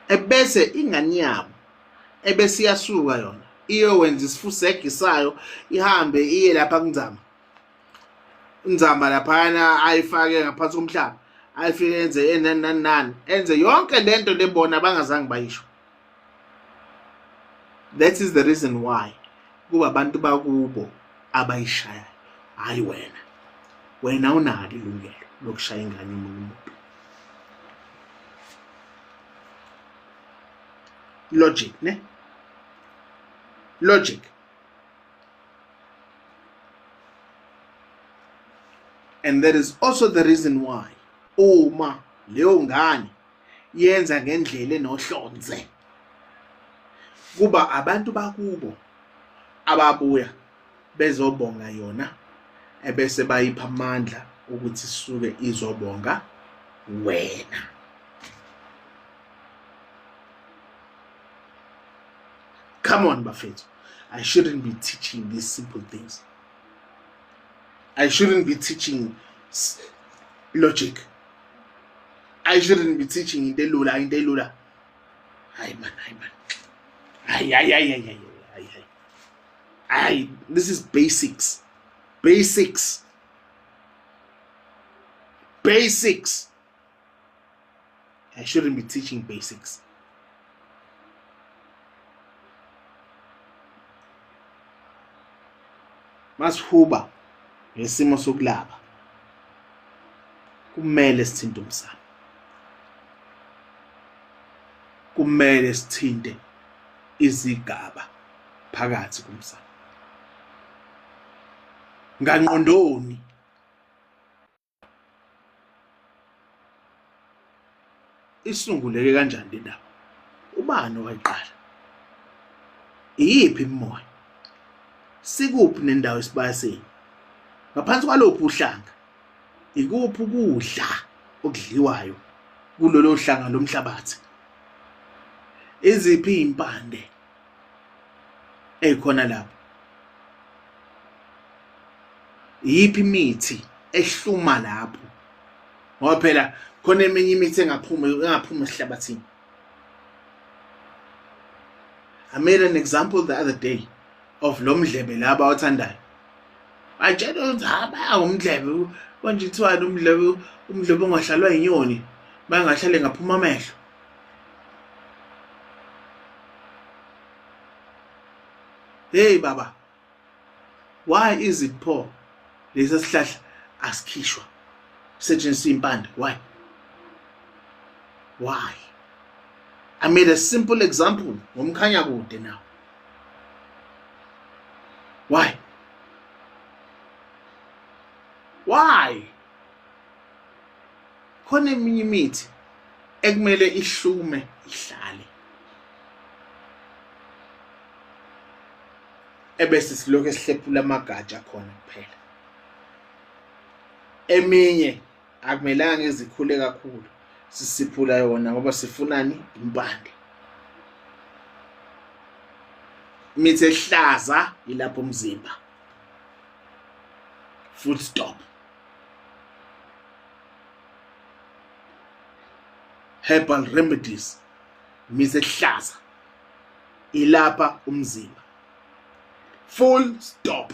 S1: ebese ingane yabo ebese iyasuka yona iyowenza isifusegi sayo, ihambe iye lapha kunzama nzama laphana, ayifake ngaphansi komhlaba, ayifike enze enani nani nani, enze yonke lento lebona bangazange bayisho. That is the reason why kuba abantu bakubo abayishayayo, hayi wena. Wena unalo ilungelo lokushaya ingane yomunye umuntu. Logic, ne? Logic. And that is also the reason why uma leyo ngane yenza ngendlela enohlonze, kuba abantu bakubo ababuya bezobonga yona, ebese bayipha amandla ukuthi isuke izobonga wena. Come on, bafethu, I shouldn't be teaching these simple things. I shouldn't be teaching logic. I shouldn't be teaching into elula, into elula. Hayi man, hayi man, hayi hayi hayi hayi hayi hayi hayi, this is basics, basics, basics. I shouldn't be teaching basics. Masihuba ngesimo sokulapha, kumele sithinte umsamo, kumele sithinte izigaba phakathi kumsamo ngangqondoni. Isunguleke kanjani le ndaba? Ubani owayiqala? Iyiphi imimoya? Sikuphi nendawo esibaya senu? Ngaphansi kwalophi uhlanga? Ikuphi ukudla okudliwayo kulolo hlanga lomhlabathi? Iziphi izimpande ezikhona lapho? Iyiphi imithi ehluma lapho? Ngoba phela khona eminye imithi engaphumi, engaphumi esihlabathini. I made an example the other day of lo mdlebe laba awuthandayo. Batshela ukuthi ha baya ngomdlebe konje, kuthiwani umdlebe? Umdlebe ongahlalwa inyoni, bangahlale ngaphuma amehlo. Hey baba, why is it poor lesi sihlahla asikhishwa, setshenziswa impande? Why? Why? I made a simple example ngomkhanya kude now. Why? Why? Khona eminye imithi ekumele ihlume ihlale, ebese silokhu esihlephula amagatsha khona kuphela. Eminye akumelanga izikhule kakhulu, sisiphula yona ngoba sifunani? Impande. Imithi ehlaza ilapho umzimba, full stop. Herbal remedies, imithi ehlaza ilapha umzimba, full stop.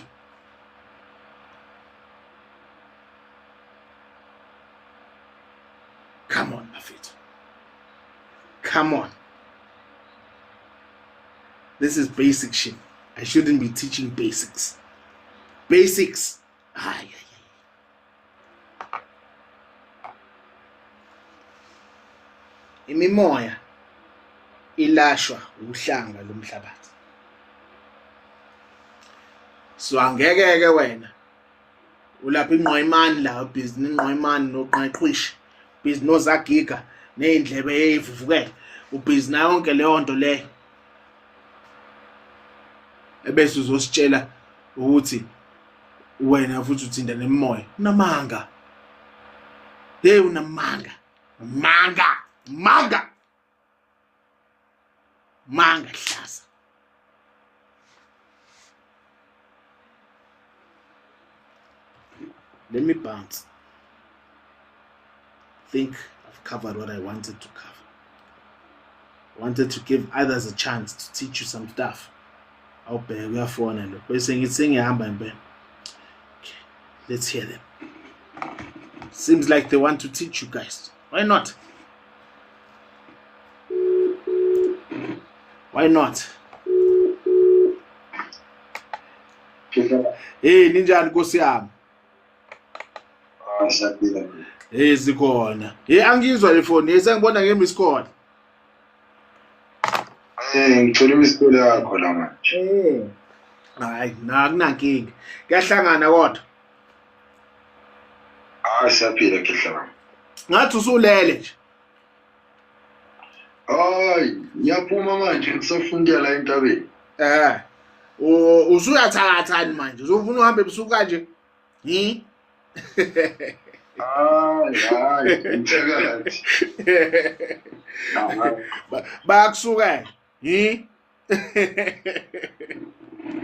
S1: Come on bafethu, come on, this is basic shit. I shouldn't be teaching basics, basics. Hayi hayi, imimoya ilashwa uhlanga lomhlabathi, so angeke ke wena ulapha ingqwayimani la, busy nengqwayimani noqhaqhwishi, busy nozagiga ney'ndlebe ey'vuvukele, ubhizi nayo yonke leyo nto leyo, ebese uzositshela ukuthi wena futhi uthinta nemimoya. Unamanga. Hey, unamanga. Manga, manga. Manga hlaza. Let me bounce. Think I've covered what I wanted to cover. Wanted to give others a chance to teach you some stuff. Awubheke uyafona lo. Bese ngithi sengiyahamba impela. Okay, let's hear them. Seems like they want to teach you guys. Why not? Why not? Hey, ninjani nkosi yami?
S3: Ah, siyaphila.
S1: Hey, sikhona. Hey, angizwa le phone. Hey, sengibona nge-miss call.
S3: Eh, ngithola i-miss call yakho la manje.
S1: Eh. Hayi, na akunankinga. Kuyahlangana kodwa.
S3: Ah, siyaphila khehla.
S1: Ngathi usulele nje.
S3: Hayi, ngiyaphuma manje ngisafundela la entabeni.
S1: Eh. Usuyathakathani manje? Uzofuna uhambe ebusuku kanje? Hi?
S3: Hayi, hayi, ngithakathi.
S1: Bayakusukela. Hi?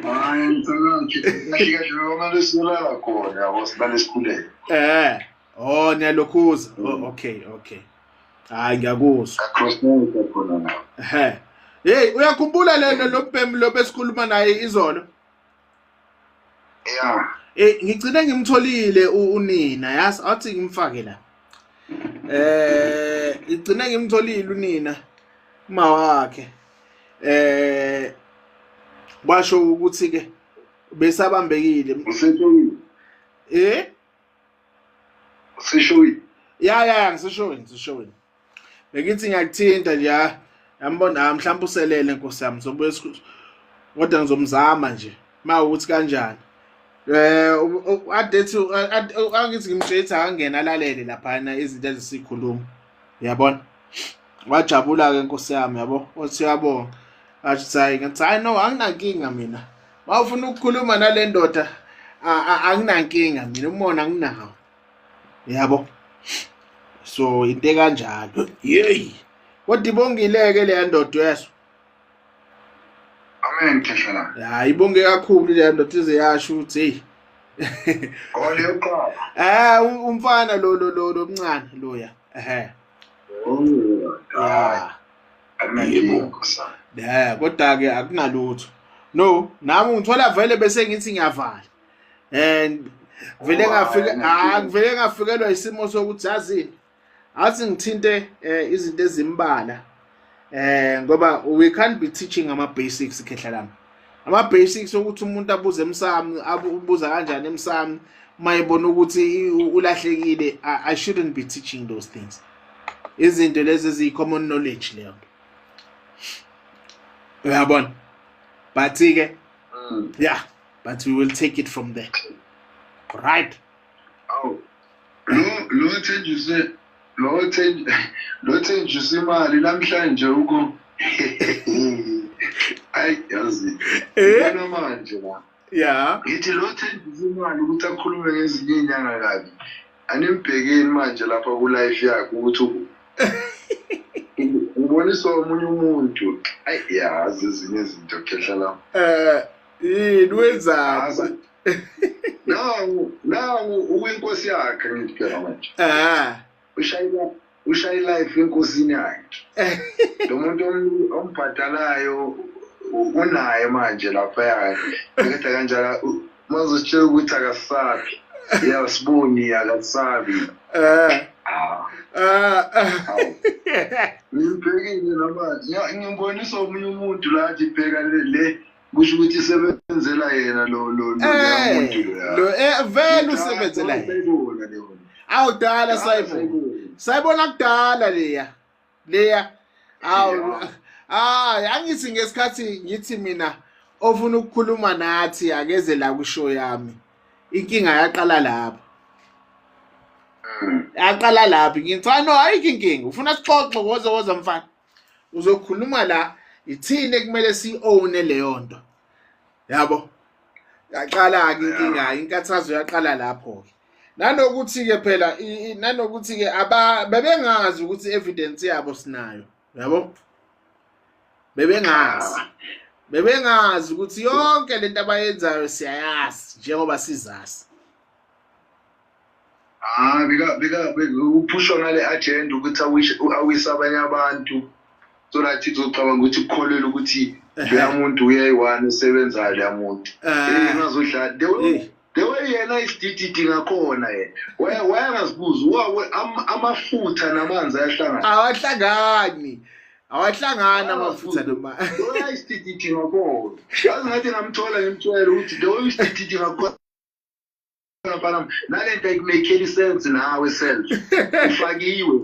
S3: Hayi, ngithakathi. Kahle kahle kumele siyolala khona yabo silale sikhuleke.
S1: Eh. Oh, niyalokhuza. Oh, okay, okay. Hayi ngiyakuzwa.
S3: Across night khona la.
S1: Ehhe. Hey, uyakhumbula lelo lombhemu lo besikhuluma naye izolo?
S3: Yeah.
S1: Eh ngigcine ngimtholile unina yazi athi ngimfake la. Eh ngigcine ngimtholile unina uma wakhe. Eh kwasho ukuthi ke besabambekile.
S3: Useshowini.
S1: Eh?
S3: Useshowini.
S1: Ya ya ya ngiseshowini ngiseshowini. Bengithi ngiyakuthinta nje ya. Yambona mhlawumbe uselele nkosi yami sobuye kodwa ngizomzama nje. Ma ukuthi kanjani. Eh adethi angithi ngimtshela akangena alalele laphana izinto ezisikhuluma. Uyabona? Wajabula ke nkosi yami yabo. Wathi uyabonga. Athi hayi ngathi hayi no anginankinga mina. Mawufuna ukukhuluma nale ndoda anginankinga mina umona anginawo. Yabo. So into ekanjalo. Yey. Kodwa ibongile ke leya ndoda uyezwa.
S3: Amen khehla.
S1: Hayi ibonge kakhulu leya ndoda ize yasho ukuthi hey.
S3: Oh leyo qaba.
S1: Eh umfana lo lo lo lomncane loya. Ehhe.
S3: Oh.
S1: Yeah.
S3: Akunankinga.
S1: Yeah, kodwa ke akunalutho. No, nami ngithola vele bese ngithi ngiyavala. And vele ngafika ah ngivele ngafikelwa isimo sokuthi yazini. Athi ngithinte izinto ezimbala. Eh ngoba we can't be teaching ama basics khehla lami. Ama basics ukuthi umuntu abuze emsamo, abuza kanjani emsamo uma ebona ukuthi ulahlekile I shouldn't be teaching those things. Izinto lezi eziyi common knowledge leyo. Uyabona? But ke yeah, but we will take it from there. Right.
S3: Awu. Lo lo thenjiswe lo thenj lo thenjiswe imali namhlanje uku Ayi yazi.
S1: Eh?
S3: Ngibona manje la.
S1: Yeah.
S3: Ngithi lo thenjiswe imali ukuthi akhulume ngezinye izinyanga kabi. Animbhekeni manje lapha ku life yakhe ukuthi uboniswa omunye umuntu. Ayi yazi ezinye izinto khehla la.
S1: Eh yini wenzani?
S3: Nangu nangu ukwinkosi yakhe ngithi phela manje.
S1: Eh.
S3: Ushayela ushaya life enkosini yakhe. Lo muntu ombhadalayo unaye manje lapha yakhe. Kodwa kanjalo mazositshela ukuthi akasabi. Yasiboni akasabi.
S1: Eh.
S3: Ah.
S1: Eh.
S3: Ngimbhekile namanje. Ngibonisa omunye umuntu la athi bheka le kusho ukuthi isebenzela yena lo lo lo muntu
S1: lo. Lo eh vele usebenzela yena. Awudala sayibona. Sayibona kudala leya. Leya. Awu ah angithi ngesikhathi ngithi mina ofuna ukukhuluma nathi akeze la kushow yami. Inkinga yaqala lapho. Yaqala lapho ngithi no ayikho inkinga ufuna sixoxe woza woza mfana. Uzokhuluma la ithini ekumele si-own leyo nto. Yabo. Yaqala ke inkinga inkathazo yaqala lapho ke. Nanokuthi ke phela nanokuthi ke aba bebengazi ukuthi evidence yabo sinayo. Yabo? Bebengazi. Bebengazi ukuthi yonke lento abayenzayo siyayazi njengoba sizazi.
S3: Ah bika bika uphushwa ngale agenda ukuthi awise abanye abantu so that izocabanga ukuthi kukholelwa ukuthi loya muntu uyayi-one osebenzayo loya muntu. Eh ngazodlala the way the way yena isidididi ngakhona yena wayangazibuza amafutha namanzi ayahlangana.
S1: Awahlangani. Awahlangani amafutha
S3: namanzi. The way isidididi ngakhona. Yazi ngathi ngamthola ngimtshela ukuthi the way isidididi ngakhona mfana nalento ayikumekeli sense nawe self ufakiwe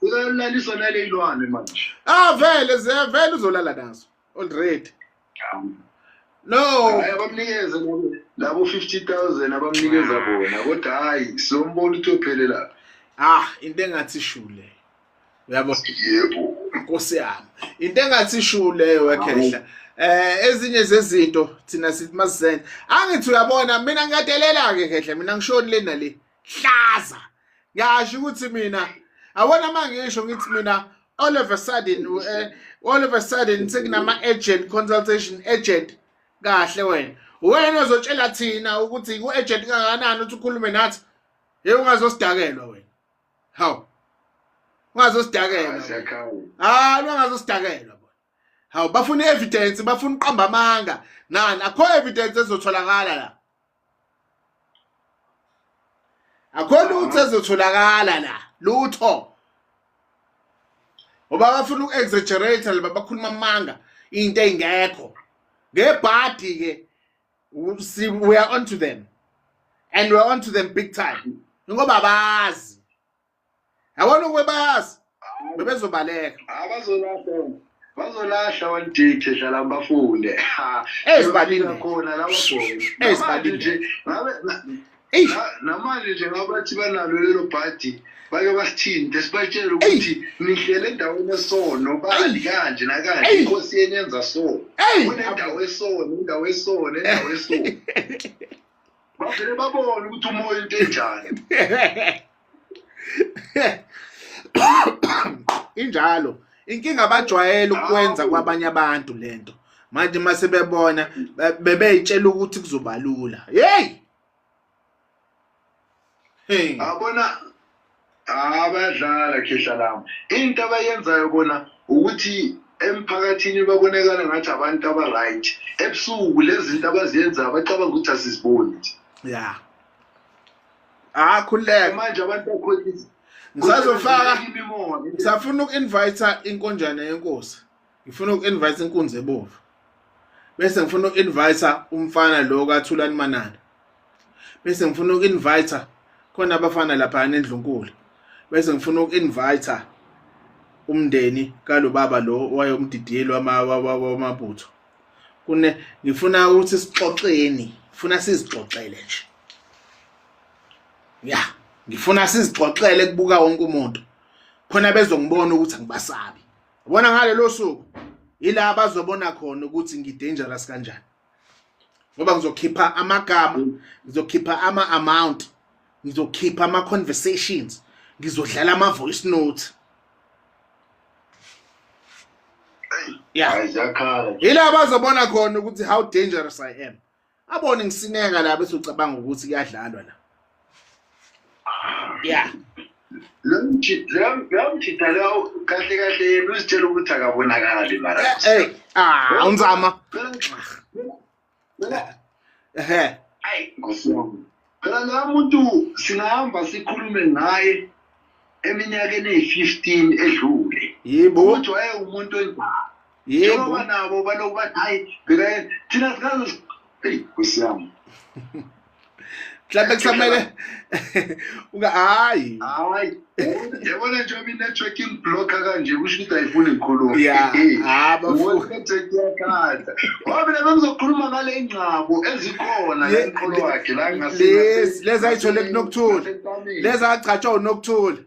S3: uyolaliswa naleyilwane manje
S1: ah vele vele uzolala nazo already no
S3: hayi abamnikeze labo 50000 abamnikeza bona kodwa hayi sizombona ukuthi uyophelela
S1: ah into engathi shule uyabo
S3: yebo
S1: nkosi yami into engathi shu leyo wekhehla eh ezinye zezinto thina sithi masizenze angithi uyabona mina ngiyadelela ke khehla mina ngishoni le nale hlaza ngiyasho ukuthi mina awona mangisho ngithi mina all of a sudden all of a sudden sekunama agent consultation agent kahle wena wena ozotshela thina ukuthi ku agent kangakanani uthi ukhulume nathi hey ungazosidakelwa wena hawu ungazosidakelwa hayi ungazosidakelwa bona hawu bafuna i-evidence bafuna uqamba amanga nani akho evidence ezotholakala la akho lutho ezotholakala la lutho ngoba bafuna uku-exaggerate laba bakhuluma amanga into ey'ngekho ngebhadi ke we are on to them and we are on to them big time ngoba bazi yabona ukube bayazi bebezobaleka
S3: abazolahla bazolahla one day khehla lami bafunde
S1: ezibalinde
S3: khona laba
S1: ezibalinde
S3: nje ngabe namanje nje ngabathi banalo lelo bhadi bake basithinte sibatshele ukuthi nihlele endaweni esono bani kanje nakanje inkosi yenu yenza so kunendawo esono indawo esono indawo esono bavele babone ukuthi umoya into enjani
S1: injalo inkinga bajwayele ukwenza kwabanye abantu lento manje mase bebona bebeyitshela ukuthi kuzoba lula hey
S3: hey abona abadlala khehla lami into abayenzayo bona ukuthi emphakathini babonakala ngathi abantu aba-right ebusuku lezi zinto abaziyenzayo bacabanga ukuthi asiziboni nje
S1: ya ah khululeka
S3: manje abantu bakhohlisa
S1: ngisazofaka ngisafuna uku-invite inkonjane yenkosi ngifuna uku-invite inkunzi ebovu bese ngifuna uku-invite umfana lo kaThulani Manana bese ngifuna uku-invite khona abafana lapha endlunkulu bese ngifuna uku-invite umndeni kalobaba lo wayomdidiyeli wamabutho kune ngifuna ukuthi sixoxeni ngifuna sizixoxele nje ya ngifuna sizixoxele kubuka wonke umuntu khona bezongibona ukuthi angibasabi Ubona ngalelo suku ila abazobona khona ukuthi ngi-dangerous kanjani ngoba ngizokhipha amagama ngizokhipha ama-amount ngizokhipha ama-conversations ngizodlala ama-voice note
S3: yeah
S1: ila bazobona khona ukuthi how dangerous i am abone ngisineka la bese ucabanga ukuthi kuyadlalwa la yeah
S3: lo mjita lo kahle kahle yena uzitshela ukuthi akabonakali mara
S1: hey ah unzama ehe
S3: ayi nkosi phela la muntu singahamba sikhulume ngaye eminyakeni eyi-15 edlule
S1: yebo
S3: ukuthi wayewumuntu onjani
S1: yebo
S3: njengoba nabo baloku bathi hayi bheka thina sikaze eyi nkosi yami
S1: mhlawumbe kusamele unga hayi
S3: hayi yabona njengoba i-network ingiblocka kanje kusho ukuthi ayifuni ngikhuluma
S1: ya ha bafu
S3: network iyakhatha ngoba mina bengizokhuluma ngale ngcabo ezikhona
S1: Le-
S3: emqolo wakhe la
S1: lezi lezi ayithole kunokuthula lezi agcatshwa unokuthula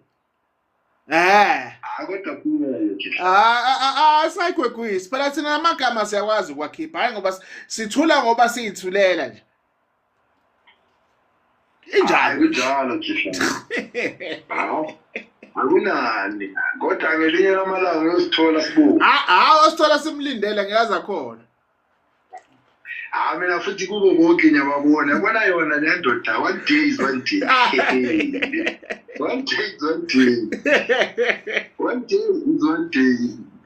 S1: eh
S3: Ah kodwa kuye
S1: Ah ah ah sayigwegwisi phela thina amagama siyakwazi ukwakhipha hayi ngoba sithula ngoba siyithulela nje. Injalo.
S3: Kunjalo Khihla. Hawu. Akunani. Kodwa ngelinye lamalanga uyosithola sibuka.
S1: Ah, ah, osithola simlindele ngiyaza khona.
S3: Ah mina futhi kubo bonke ngiyababona. Yabona yona le ndoda one day is one day. One day is one day. One day is one day.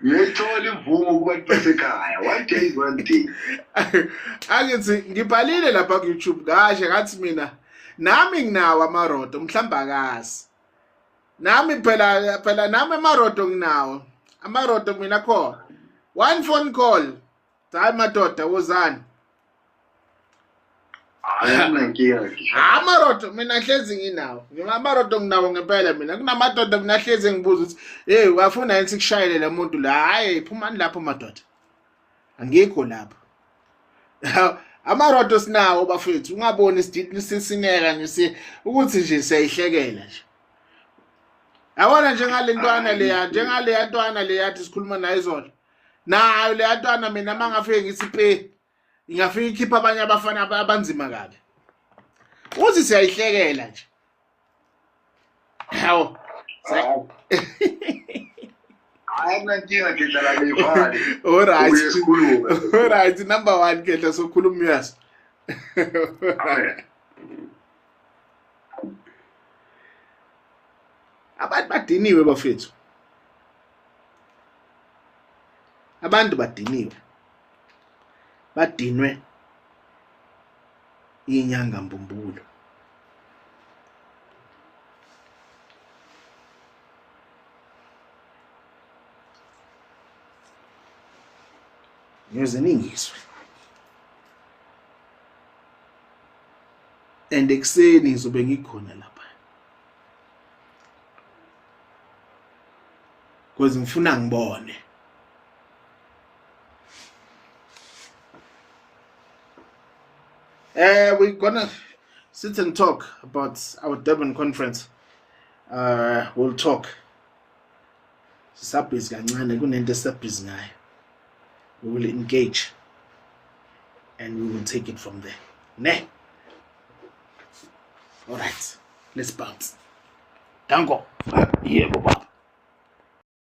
S3: Ngiyayithola imvumo kubantu basekhaya. One day is one day.
S1: Angithi ngibhalile lapha ku YouTube ngasho ngathi mina nami nginawo amarodo mhlawumbe akazi. Nami phela phela nami amarodo nginawo. Amarodo mina khona. One phone call. Hayi madoda wozani.
S3: Hayi anginankinga.
S1: Amarodo mina hlezi nginawo. Amarodo nginawo ngempela mina. Kunamadoda mina hlezi ngibuza ukuthi hey wafuna yini sikushayele le muntu la? Hayi phumani lapho madoda. Angikho lapho. Amarodo sinawo bafethu ungaboni sisineka nje ukuthi nje siyayihlekela nje. Yabona njengale ntwana leya njengale ntwana leya athi sikhuluma nayo izolo. Nayo leya ntwana mina mangafike ngithi pe ingafika ikhipha abanye abafana abanzima kabi. Uthi siyayihlekela nje. Hawu.
S3: Hayi akunankinga Khehla la ngiyivale.
S1: All right.
S3: Ubuye sikhulume.
S1: All right, number 1 Khehla sokhuluma uyazi.
S3: Amen.
S1: Abantu badiniwe bafethu. Abantu badiniwe. Badinwe inyanga mbumbulu. Ngiyoze ningizwe. And ekuseni ngizobe ngikhona lapha. Because ngifuna ngibone. We're gonna sit and talk about our Durban conference. We'll talk. Sisabhizi kancane kunento esisabhizi ngayo. We will engage and we will take it from there. Ne? All right, let's bounce. Danko. Yebo baba.